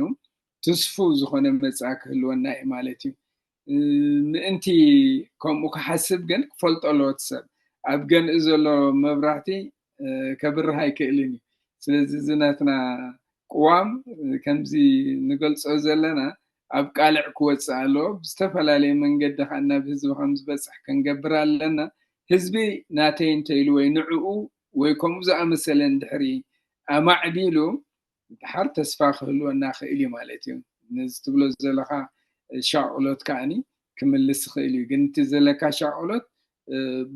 ትስፉው ዝኾነ መጻኢ ክህልወና እዩ ማለት እዩ። ምእንቲ ከምኡ ክሓስብ ግን ክፈልጦ ኣለዎ እቲ ሰብ። ኣብ ገንኢ ዘሎ መብራህቲ ከብርህ ኣይክእልን እዩ። ስለዚ እዚ ናትና ቅዋም ከምዚ ንገልጾ ዘለና ኣብ ቃልዕ ክወጽእ ኣለዎ። ብዝተፈላለየ መንገዲ ከዓ ናብ ህዝቢ ከም ዝበጽሕ ክንገብር ኣለና። ህዝቢ ናተይ እንተኢሉ ወይ ንዕኡ ወይ ከምኡ ዝኣመሰለ እንድሕሪ ኣማዕቢሉ ድሓር ተስፋ ክህልወና ክእል እዩ ማለት እዩ። ነዚ ትብሎ ዘለኻ ሻቕሎት ከዓኒ ክምልስ ይኽእል እዩ። ግን እቲ ዘለካ ሻቕሎት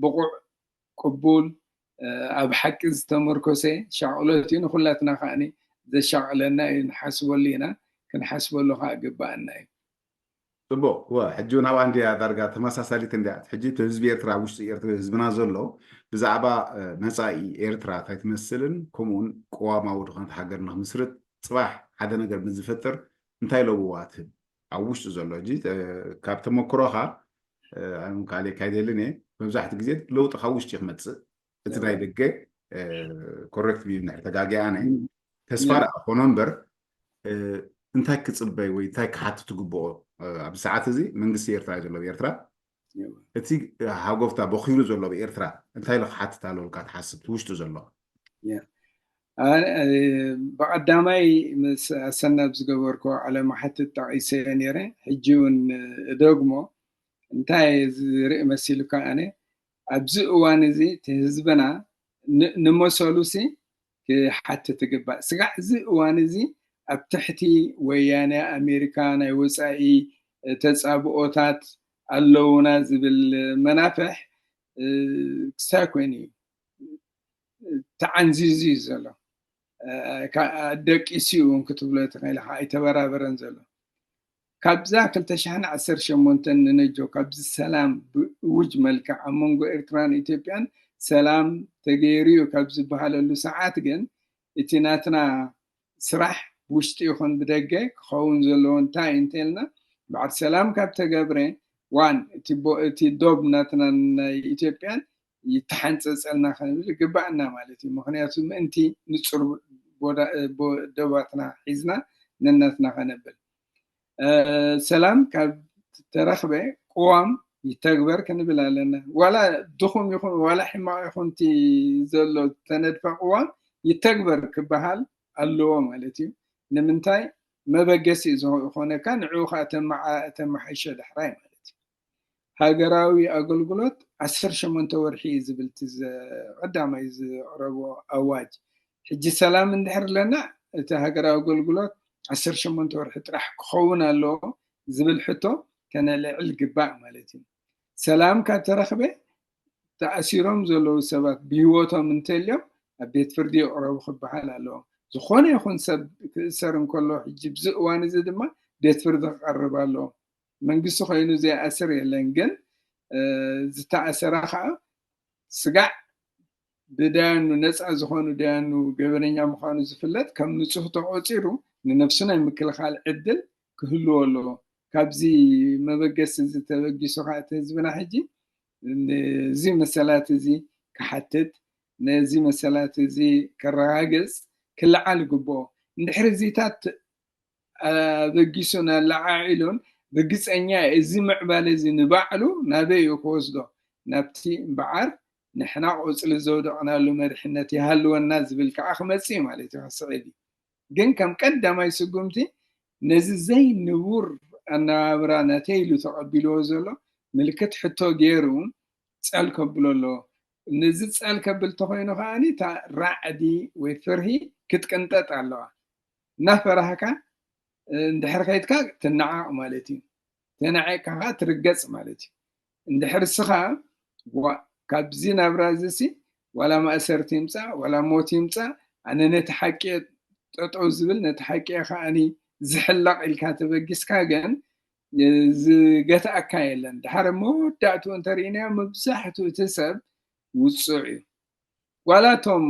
ብቑዕ፣ ቅቡል፣ ኣብ ሓቂ ዝተመርኮሰ ሻቕሎት እዩ። ንኹላትና ከዓኒ ዘሻቕለና እዩ፣ ንሓስበሉ ኢና። ክንሓስበሉ ከዓ ግባኣና እዩ። ፅቡቅ ወ ሕጂ እውን ኣብኣ እንዲያ ዳርጋ ተመሳሳሊት እንዲያ ሕጂ እቲ ህዝቢ ኤርትራ ኣብ ውሽጢ ኤርትራ ህዝብና ዘሎ ብዛዕባ መፃኢ ኤርትራ እንታይ ትመስልን ከምኡውን ቅዋማዊ ድኾነት ሃገር ንክምስርት ፅባሕ ሓደ ነገር ንዝፈጥር እንታይ ለብዋ ትህብ ኣብ ውሽጢ ዘሎ ሕጂ ካብ ተመክሮኻ ካልእ ካይደልን እየ መብዛሕቲ ግዜ ለውጢ ካብ ውሽጢ ክመፅእ እቲ ናይ ደገ ኮረክት ቢልና ተጋጊኣነ ተስፋ ርኣ ኮኖ እምበር እንታይ ክፅበይ ወይ እንታይ ክሓትት ትግብኦ ኣብዚ ሰዓት እዚ መንግስቲ ኤርትራ እዩ ዘሎ ኤርትራ እቲ ሃጎፍታ በኪሉ ዘሎ ኤርትራ እንታይ ኢሉ ክሓትት ኣለልካ ትሓስብ ትውሽጡ ዘሎ ብቐዳማይ ምስ ኣሰናብ ዝገበርኮ ዓለማ ሓትት ጠቒሰ ነይረ ሕጂ እውን እደግሞ እንታይ ዝርኢ መሲሉካ ኣነ ኣብዚ እዋን እዚ እቲ ህዝብና ንመሰሉ ሲ ክሓትት ይግባእ። ስጋዕ እዚ እዋን እዚ ኣብ ትሕቲ ወያነ ኣሜሪካ ናይ ወፃኢ ተፃብኦታት ኣለውና ዝብል መናፍሕ ክሳይ ኮይኑ እዩ ተዓንዚዙ እዩ ዘሎ። ደቂሱ እውን ክትብሎ ትኽእል ኢኻ ኣይተበራበረን ዘሎ። ካብዛ ክልተ ሽሕን ዓሰርተ ሸሞንተን ንነጆ ካብዚ ሰላም ብእውጅ መልክዕ ኣብ መንጎ ኤርትራን ኢትዮጵያን ሰላም ተገይሩ እዩ ካብ ዝበሃለሉ ሰዓት ግን እቲ ናትና ስራሕ ብውሽጢ ይኹን ብደገ ክኸውን ዘለዎ እንታይ እንተልና በዓል ሰላም ካብ ተገብረ ዋን እቲ ዶብ ናትና ናይ ኢትዮጵያን ይተሓንፀፀልና ክንብል ይግባኣና ማለት እዩ። ምክንያቱ ምእንቲ ንፁር ደባትና ሒዝና ነናትና ከነብል ሰላም ካብ ተረክበ ቅዋም ይተግበር ክንብል ኣለና። ዋላ ድኹም ይኹን ዋላ ሕማቕ ይኹን እቲ ዘሎ ተነድፈ ቅዋም ይተግበር ክበሃል ኣለዎ ማለት እዩ። ንምንታይ መበገሲ ዝኾነካ ንዕኡ ከዓ ተመሓይሸ ዳሕራይ ማለት እዩ። ሃገራዊ ኣገልግሎት ዓሰርተ ሸሞንተ ወርሒ እዩ ዝብል እቲ ቀዳማይ ዝቕረቦ ኣዋጅ። ሕጂ ሰላም እንድሕር ኣለና እቲ ሃገራዊ ኣገልግሎት ዓሰርተ ሸሞንተ ወርሒ ጥራሕ ክኸውን ኣለዎ ዝብል ሕቶ ከነልዕል ግባእ ማለት እዩ። ሰላም ካብ ተረኽበ ተኣሲሮም ዘለዉ ሰባት ብህይወቶም እንተልዮም ኣብ ቤት ፍርዲ ይቕረቡ ክበሃል ኣለዎ። ዝኾነ ይኹን ሰብ ክእሰር እንከሎ ሕጂ ብዚ እዋን እዚ ድማ ቤት ፍርዲ ክቐርብ ኣለዎ። መንግስቲ ኮይኑ ዘይኣስር የለን ግን ዝተኣሰረ ከዓ ስጋዕ ብዳያኑ ነፃ ዝኾኑ ዳያኑ ገበነኛ ምዃኑ ዝፍለጥ ከም ንፁህ ተቆፂሩ ንነብሱ ናይ ምክልኻል ዕድል ክህልዎ ኣለዎ። ካብዚ መበገሲ እዚ ተበጊሱ ከዓ እቲ ህዝብና ሕጂ ነዚ መሰላት እዚ ክሓትት፣ ነዚ መሰላት እዚ ከረጋግጽ ክለዓል ይግብኦ። እንድሕሪ እዚታት ኣበጊሱን ኣለዓዒሉን፣ ርግጸኛ እየ፣ እዚ ምዕባለ እዚ ንባዕሉ ናበይ እዩ ክወስዶ? ናብቲ እምበዓር ንሕና ቆጽሊ ዘውደቕናሉ መሪሕነት ይሃልወና ዝብል ከዓ ክመጽእ እዩ ማለት እዩ። ስዒድ እዩ። ግን ከም ቀዳማይ ስጉምቲ ነዚ ዘይንቡር ኣነባብራ ናተይ ኢሉ ተቐቢልዎ ዘሎ ምልክት ሕቶ ገይሩ ጸል ከብሎ ኣለዎ። ነዚ ጸል ከብል ተኾይኑ ከዓኒ እታ ራዕዲ ወይ ፍርሂ ክትቅንጠጥ ኣለዋ። እናፈራህካ እንድሕር ከይድካ ትነዓቕ ማለት እዩ። ተናዒቕካ ከዓ ትርገጽ ማለት እዩ። እንድሕር እስኻ ዋ ካብዚ ናብራ እዚ ሲ ዋላ ማእሰርቲ ይምጻእ ዋላ ሞት ይምጻእ ኣነ ነቲ ሓቂ እየ ጠጠው ዝብል ነቲ ሓቂ እየ ከዓኒ ዝሕለቕ ኢልካ ተበጊስካ ግን ዝገትኣካ የለን። ድሓር ኣብ መወዳእትኡ እንተርኢናዮ መብዛሕትኡ እቲ ሰብ ውፁዕ እዩ። ዋላ እቶም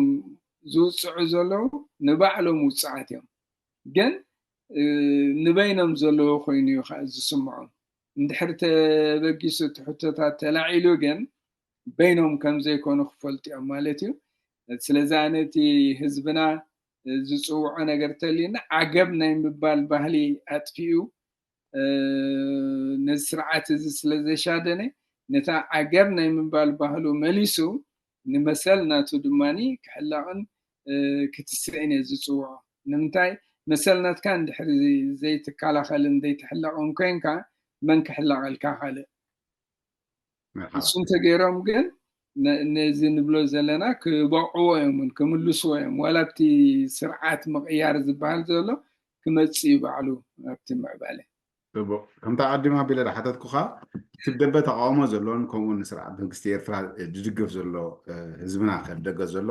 ዝውፅዑ ዘለዉ ንባዕሎም ውፅዓት እዮም፣ ግን ንበይኖም ዘለዉ ኮይኑ እዩ ከዓ ዝስምዖም። እንድሕር ተበጊሱ እቲ ሕቶታት ተላዒሉ ግን በይኖም ከም ዘይኮኑ ክፈልጡ እዮም ማለት እዩ። ስለዚ ኣነ እቲ ህዝብና ዝፅውዖ ነገር ተልዩና ዓገብ ናይ ምባል ባህሊ ኣጥፊኡ ነዚ ስርዓት እዚ ስለ ዘሻደነ ነታ ዓገብ ናይ ምባል ባህሉ መሊሱ ንመሰል ናቱ ድማ ክሕለቕን ክትስእን እየ ዝፅውዖ። ንምንታይ መሰል ናትካ እንድሕሪ ዘይትከላኸልን ዘይትሕለቕን ኮንካ መን ክሕለቐልካ ካልእ? ንሱ እንተገይሮም ግን ነዚ ንብሎ ዘለና ክበቕዕዎ እዮም እውን ክምልስዎ እዮም። ዋላ ኣብቲ ስርዓት ምቕያር ዝበሃል ዘሎ ክመፅእ እዩ ባዕሉ ኣብቲ ምዕባለ። ከምታ ኣቀዲማ ኣቢለ ዝሓተትኩኻ እቲ ብደንበ ተቃውሞ ዘሎን ከምኡ ንስርዓት መንግስቲ ኤርትራ ዝድግፍ ዘሎ ህዝብና ከደገ ዘሎ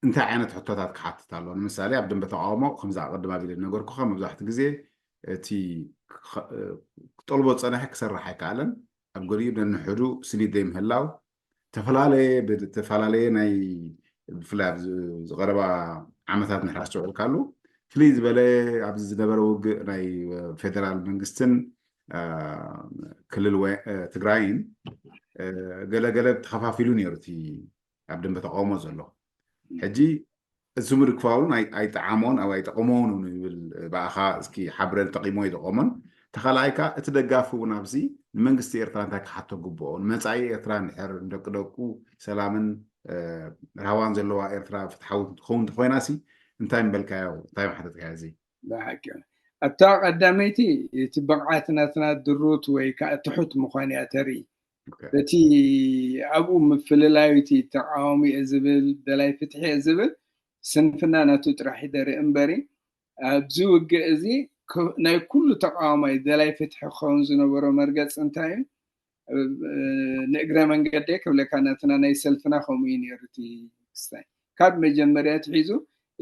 እንታይ ዓይነት ሕቶታት ክሓትት ኣሎ? ንምሳሌ ኣብ ደንበ ተቃውሞ ከምዛ ኣቀድማ ቢለ ነገርኩኻ መብዛሕትኡ ግዜ እቲ ክጠልቦ ዝጸንሐ ክሰርሕ ኣይከኣለን። ኣብ ገሊኡ ነንሕዱ ስኒት ዘይምህላው ዝተፈላለየ ብዝተፈላለየ ናይ ብፍላይ ኣብ ዝቀረባ ዓመታት ንሕና ኣስተውዕልካሉ ፍልይ ዝበለ ኣብዚ ዝነበረ ውግእ ናይ ፌደራል መንግስትን ክልል ትግራይን ገለገለ ተኸፋፊሉ ነይሩ እቲ ኣብ ደንበ ተቃውሞ ዘሎ። ሕጂ እዚ ምርክባውን ኣይጠዓሞን ኣብ ኣይጠቀሞን ንብል ብኣኻ እስኪ ሓብረ ጠቂሞ ይጠቀሞን ተኻልኣይካ እቲ ደጋፊ እውን ኣብዚ ንመንግስቲ ኤርትራ እንታይ ክሓቶ ግብኦ ንመፃኢ ኤርትራ እንድሕር ንደቂ ደቁ ሰላምን ራህዋን ዘለዋ ኤርትራ ፍትሓዊት ትኸውን እንተኮይና ሲ እንታይ ምበልካዮ እንታይ ምሓተትካዮ እዚ ብሓቂ ኣብታ ቀዳመይቲ እቲ ብቕዓት ናትና ድሩት ወይ ከዓ ትሑት ምዃን እያ ተርኢ በቲ ኣብኡ ምፍልላዩ እቲ ተቃዋሚ እየ ዝብል ደላይ ፍትሒ እየ ዝብል ስንፍና ናቱ ጥራሕ ይደርኢ እምበሪ ኣብዚ ውግእ እዚ ናይ ኩሉ ተቃዋማይ ደላይ ፍትሒ ክኸውን ዝነበሮ መርገፂ እንታይ እዩ ንእግረ መንገደይ ክብለካ ናትና ናይ ሰልፍና ከምኡ እዩ ነይሩ እቲ ክስታይ ካብ መጀመርያ ትሒዙ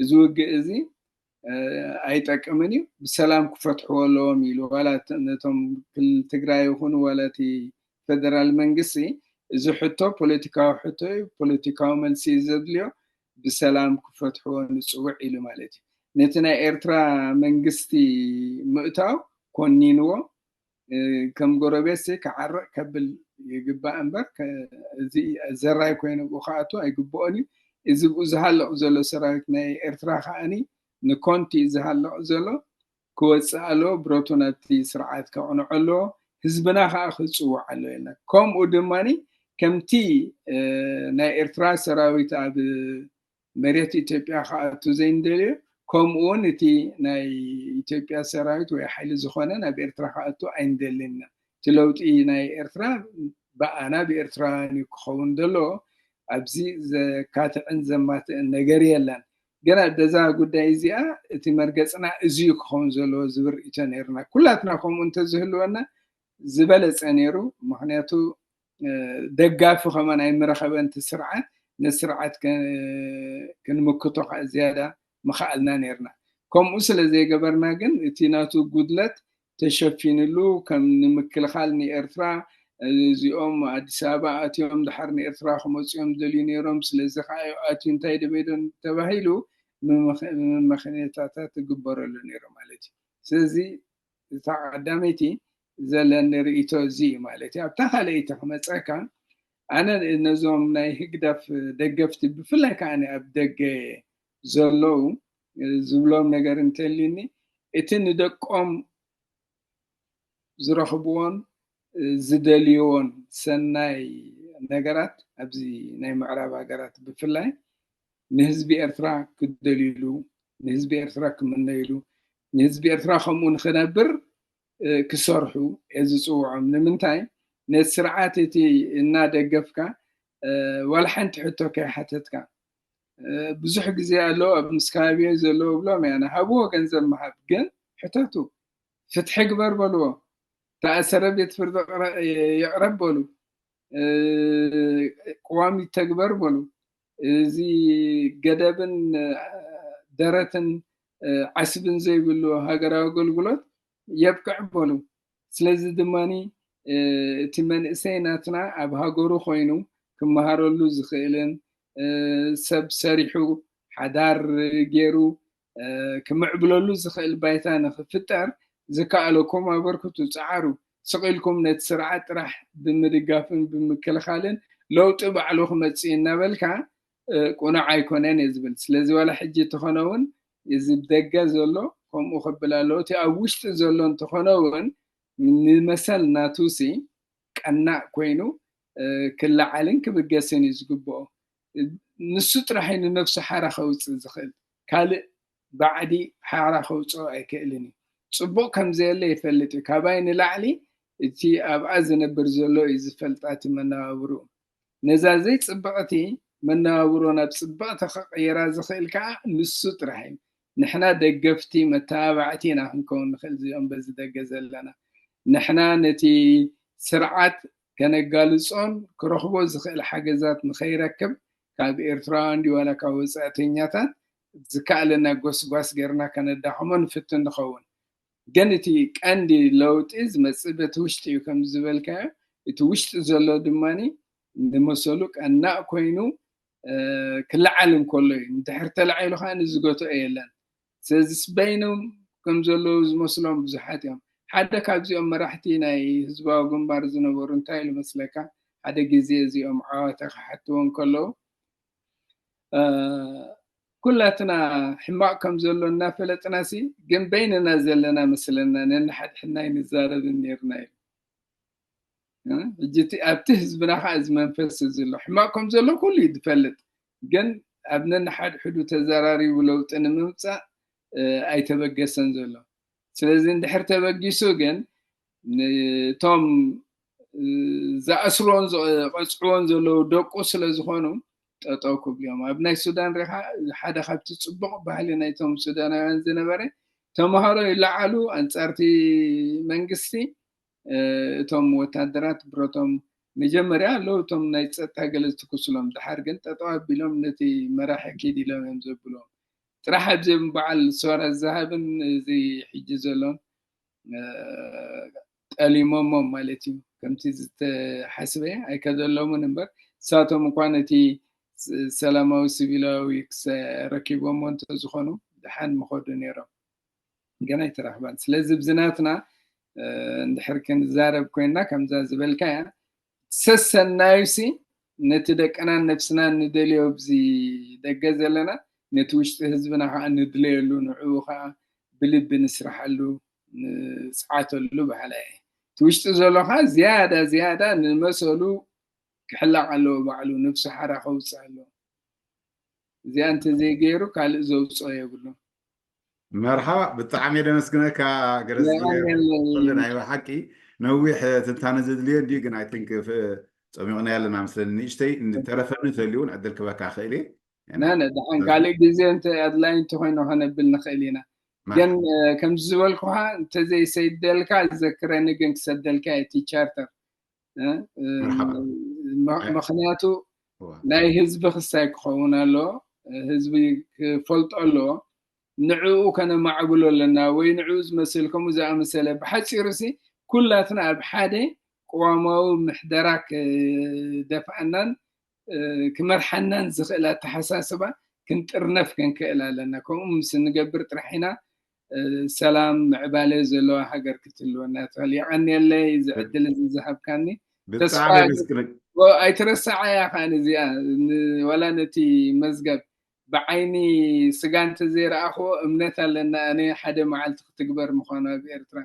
እዚ ውግእ እዚ ኣይጠቅምን እዩ ብሰላም ክፈትሕዎ ኣለዎም ኢሉ ዋላ ነቶም ክልል ትግራይ ይኹኑ ዋላ እቲ ፌደራል መንግስቲ እዚ ሕቶ ፖለቲካዊ ሕቶ እዩ ፖለቲካዊ መልሲ እዩ ዘድልዮ ብሰላም ክፈትሕዎ ንፅውዕ ኢሉ ማለት እዩ ነቲ ናይ ኤርትራ መንግስቲ ምእታው ኮኒንዎ ከም ጎረቤት ሲ ክዓርቕ ከብል ይግባእ እምበር እዚ ዘራይ ኮይኑ ብኡ ክኣቱ ኣይግብኦን እዩ እዚ ብኡ ዝሃልቕ ዘሎ ሰራዊት ናይ ኤርትራ ከዓኒ ንኮንቲ እዩ ዝሃልቕ ዘሎ ክወፅእ ኣለዎ ብረቱ ናብቲ ስርዓት ከቕንዖ ኣለዎ ህዝብና ከዓ ክፅውዕ ኣለዎ ኢልና ከምኡ ድማ ከምቲ ናይ ኤርትራ ሰራዊት ኣብ መሬት ኢትዮጵያ ክኣቱ ዘይንደልዮ ከምኡ እውን እቲ ናይ ኢትዮጵያ ሰራዊት ወይ ሓይሊ ዝኾነ ናብ ኤርትራ ክኣቱ ኣይንደልን ኢና እቲ ለውጢ ናይ ኤርትራ ብኣና ብኤርትራውያን እዩ ክኸውን ዘለዎ ኣብዚ ዘካትዕን ዘማትእን ነገር የለን ግን በዛ ጉዳይ እዚኣ እቲ መርገፅና እዚ እዩ ክኸውን ዘለዎ ዝብል ርእቶ ነይርና ኩላትና ከምኡ እንተዝህልወና ዝበለፀ ነይሩ ምክንያቱ ደጋፊ ከማን ኣይምረኸበን እቲ ስርዓት ነቲ ስርዓት ክንምክቶ ከዓ ዝያዳ ምኸኣልና ነይርና ከምኡ ስለ ዘይገበርና ግን እቲ ናቱ ጉድለት ተሸፊንሉ ከም ንምክልኻል ንኤርትራ እዚኦም ኣዲስ ኣበባ ኣትዮም ድሓር ንኤርትራ ክመፅኦም ደልዩ ነይሮም ስለዚ ከዓ ኣትዩ እንታይ ደበይዶ ተባሂሉ መመክነታታት ትግበረሉ ነይሩ ማለት እዩ ስለዚ እታ ቀዳመይቲ ዘለኒ ርእይቶ እዚ እዩ ማለት እዩ። ኣብታ ካልኣይቲ ክመፀካ፣ ኣነ ነዞም ናይ ህግደፍ ደገፍቲ፣ ብፍላይ ከዓ ኣብ ደገ ዘለዉ ዝብሎም ነገር እንተልዩኒ፣ እቲ ንደቆም ዝረኽብዎን ዝደልይዎን ሰናይ ነገራት ኣብዚ ናይ ምዕራብ ሃገራት ብፍላይ ንህዝቢ ኤርትራ ክደልዩሉ፣ ንህዝቢ ኤርትራ ክምነይሉ፣ ንህዝቢ ኤርትራ ከምኡ ንኽነብር ክሰርሑ እየ ዝፅውዖም። ንምንታይ? ነቲ ስርዓት እቲ እናደገፍካ ዋላ ሓንቲ ሕቶ ከይሓተትካ፣ ብዙሕ ግዜ ኣሎ ኣብ ምስ ከባቢዮ ዘለዉ ብሎም ያና ሃብዎ ገንዘብ ምሃብ፣ ግን ሕተቱ፣ ፍትሒ ግበር በልዎ፣ ተኣሰረ ቤት ፍርዲ ይቕረብ በሉ፣ ቅዋም ይተግበር በሉ። እዚ ገደብን ደረትን ዓስብን ዘይብሉ ሃገራዊ ኣገልግሎት የብቅዕ በሉ። ስለዚ ድማ እቲ መንእሰይ ናትና ኣብ ሃገሩ ኮይኑ ክመሃረሉ ዝኽእልን ሰብ ሰሪሑ ሓዳር ገይሩ ክምዕብለሉ ዝኽእል ባይታ ንኽፍጠር ዝከኣለኩም ኣበርክቱ፣ ጸዓሩ። ስቕ ኢልኩም ነቲ ስርዓት ጥራሕ ብምድጋፍን ብምክልኻልን ለውጢ ባዕሉ ክመጽእ እናበልካ ቁኑዕ ኣይኮነን እየ ዝብል። ስለዚ ዋላ ሕጂ እንተኾነ እውን እዚ ብደገ ዘሎ ከምኡ ክብል ኣለዎ። እቲ ኣብ ውሽጢ ዘሎ እንተኾነ እውን ንመሰል ናቱሲ ቀናእ ኮይኑ ክለዓልን ክብገስን እዩ ዝግብኦ። ንሱ ጥራሕ እዩ ንነፍሱ ሓራ ከውፅእ ዝኽእል። ካልእ ባዕዲ ሓራ ከውፅኦ ኣይክእልን እዩ። ፅቡቕ ከም ዘየለ ይፈልጥ እዩ። ካባይ ንላዕሊ እቲ ኣብኣ ዝነብር ዘሎ እዩ ዝፈልጣ እቲ መነባብርኡ። ነዛ ዘይፅብቕቲ መነባብሮ ናብ ፅብቕቲ ከቐይራ ዝኽእል ከዓ ንሱ ጥራሕ እዩ። ንሕና ደገፍቲ መተባባዕቲ ኢና ክንከውን ንኽእል እዚኦም በዚ ደገ ዘለና። ንሕና ነቲ ስርዓት ከነጋልጾን ክረኽቦ ዝኽእል ሓገዛት ንኸይረክብ ካብ ኤርትራውያን ድዩ ዋላ ካብ ወጻእተኛታት ዝከኣለና ጎስጓስ ጌርና ከነዳኽሞ ንፍትን ንኸውን። ግን እቲ ቀንዲ ለውጢ ዝመጽእ በቲ ውሽጢ እዩ ከም ዝበልካዮ። እቲ ውሽጢ ዘሎ ድማ ንመሰሉ ቀናእ ኮይኑ ክለዓል እንከሎ እዩ። እንድሕር ተላዒሉ ከዓ ንዝገትኦ የለን። ስለዚስ በይኖም ከም ዘለዉ ዝመስሎም ብዙሓት እዮም። ሓደ ካብዚኦም መራሕቲ ናይ ህዝባዊ ግንባር ዝነበሩ እንታይ ኢሉ መስለካ? ሓደ ግዜ እዚኦም ዓዋተ ክሓትዎ እንከለዉ ኩላትና ሕማቕ ከም ዘሎ እናፈለጥናሲ ግን በይንና ዘለና መስለና ነንሓድሕድና ኣይንዛረብን ነይርና ኢሉ። ሕጂ ኣብቲ ህዝብና ከዓ እዚ መንፈስ እዚ ኣሎ። ሕማቕ ከም ዘሎ ኩሉ እዩ ዝፈልጥ፣ ግን ኣብ ነንሓድሕዱ ተዘራሪቡ ለውጢ ንምምፃእ ኣይተበገሰን ዘሎ። ስለዚ እንድሕር ተበጊሱ ግን ንቶም ዝኣስርዎን ዝቐፅዕዎን ዘለዉ ደቁ ስለ ዝኾኑ ጠጠው ክብሉ እዮም። ኣብ ናይ ሱዳን ሪኻ ሓደ ካብቲ ፅቡቕ ባህሊ ናይቶም ሱዳናውያን ዝነበረ ተምሃሮ ይለዓሉ ኣንፃርቲ መንግስቲ እቶም ወታደራት ብረቶም መጀመርያ ኣለዉ እቶም ናይ ፀጥታ ገለ ዝትኩስሎም፣ ድሓር ግን ጠጠው ኣቢሎም ነቲ መራሒ ኪድ ኢሎም እዮም ዘብልዎም። ጥራሕ ኣብዚኦም በዓል ሶራ ዝሃብን እዚ ሕጂ ዘሎን ጠሊሞሞም ማለት እዩ። ከምቲ ዝተሓስበ ኣይከደሎምን እምበር እሳቶም እኳ ነቲ ሰላማዊ ሲቪላዊ ረኪቦሞ እንተዝኾኑ ድሓን ምኸዱ ነይሮም። ገና ኣይተራኽባን። ስለዚ ብዝናትና እንድሕር ክንዛረብ ኮይንና ከምዛ ዝበልካያ ሰሰናዩሲ ነቲ ደቅናን ነብስናን ንደልዮ ኣብዚ ደገ ዘለና ነቲ ውሽጢ ህዝብና ከዓ ንድለየሉ ንዕኡ ከዓ ብልቢ ንስራሓሉ ንፅዓተሉ በሃላ እየ። እቲ ውሽጢ ዘሎ ከዓ ዝያዳ ዝያዳ ንመሰሉ ክሕላቕ ኣለዎ ባዕሉ ነብሱ ሓራ ከውፅእ ኣለዎ። እዚኣ እንተዘይገይሩ ካልእ ዘውፅኦ የብሉን። መርሓባ ብጣዕሚ እየ ደመስግነካ ገረዝጊ ናይ ብሓቂ ነዊሕ ትንታነ ዘድልዮ እንድዩ ግን ኣይ ቲንክ ፀሚቕና ኣለና ምስለኒ ንእሽተይ እንተረፈኒ እንተልዩ እውን ዕድል ክበካ ክእል እየ ነነ ደሓን ካልእ ግዜ እንተ ኣድላይ እንተኮይኑ ከነብል ንኽእል ኢና ግን ከምዚ ዝበልኩኻ እንተዘይሰይደልካ ዘክረኒ ግን ክሰደልካ እቲ ቻርተር ምክንያቱ ናይ ህዝቢ ክሳይ ክኸውን ኣለዎ ህዝቢ ክፈልጦ ኣለዎ ንዕኡ ከነማዕብሎ ኣለና ወይ ንዕኡ ዝመስል ከምኡ ዝኣመሰለ ብሓፂሩ ሲ ኩላትና ኣብ ሓደ ቅዋማዊ ምሕደራ ክደፍኣናን ክመርሓናን ዝኽእል ኣተሓሳስባ ክንጥርነፍ ክንክእል ኣለና ከምኡ ምስ ንገብር ጥራሕ ኢና ሰላም ምዕባለ ዘለዋ ሃገር ክትህልወና ትኽእል። የቐንየለይ እዚ ዕድል እዚ ዝሃብካኒ። ተስፋ ብጣዕሚ የመስግነካ። ኣይትረሳዓያ ከኣ እዚኣ ዋላ ነቲ መዝገብ ብዓይኒ ስጋ እንተዘይረኣኽዎ እምነት ኣለና ኣነ ሓደ መዓልቲ ክትግበር ምዃኑ ኣብ ኤርትራ።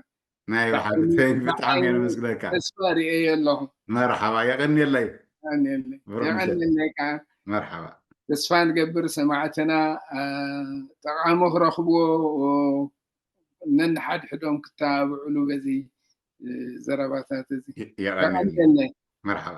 ናይ ብሓቂ ብጣዕሚ እየ ነመስግነካ። ተስፋ ርእየ ኣለኹ። መርሓባ የቐንየለይ። የቐንየለይ ከዓ። ተስፋ ንገብር ሰማዕትና ጠቓሚ ክረኽብዎ ነንሓድሕዶም ክተባብዕሉ በዚ ዘረባታት እዚ። የቐንየለይ። መርሓባ።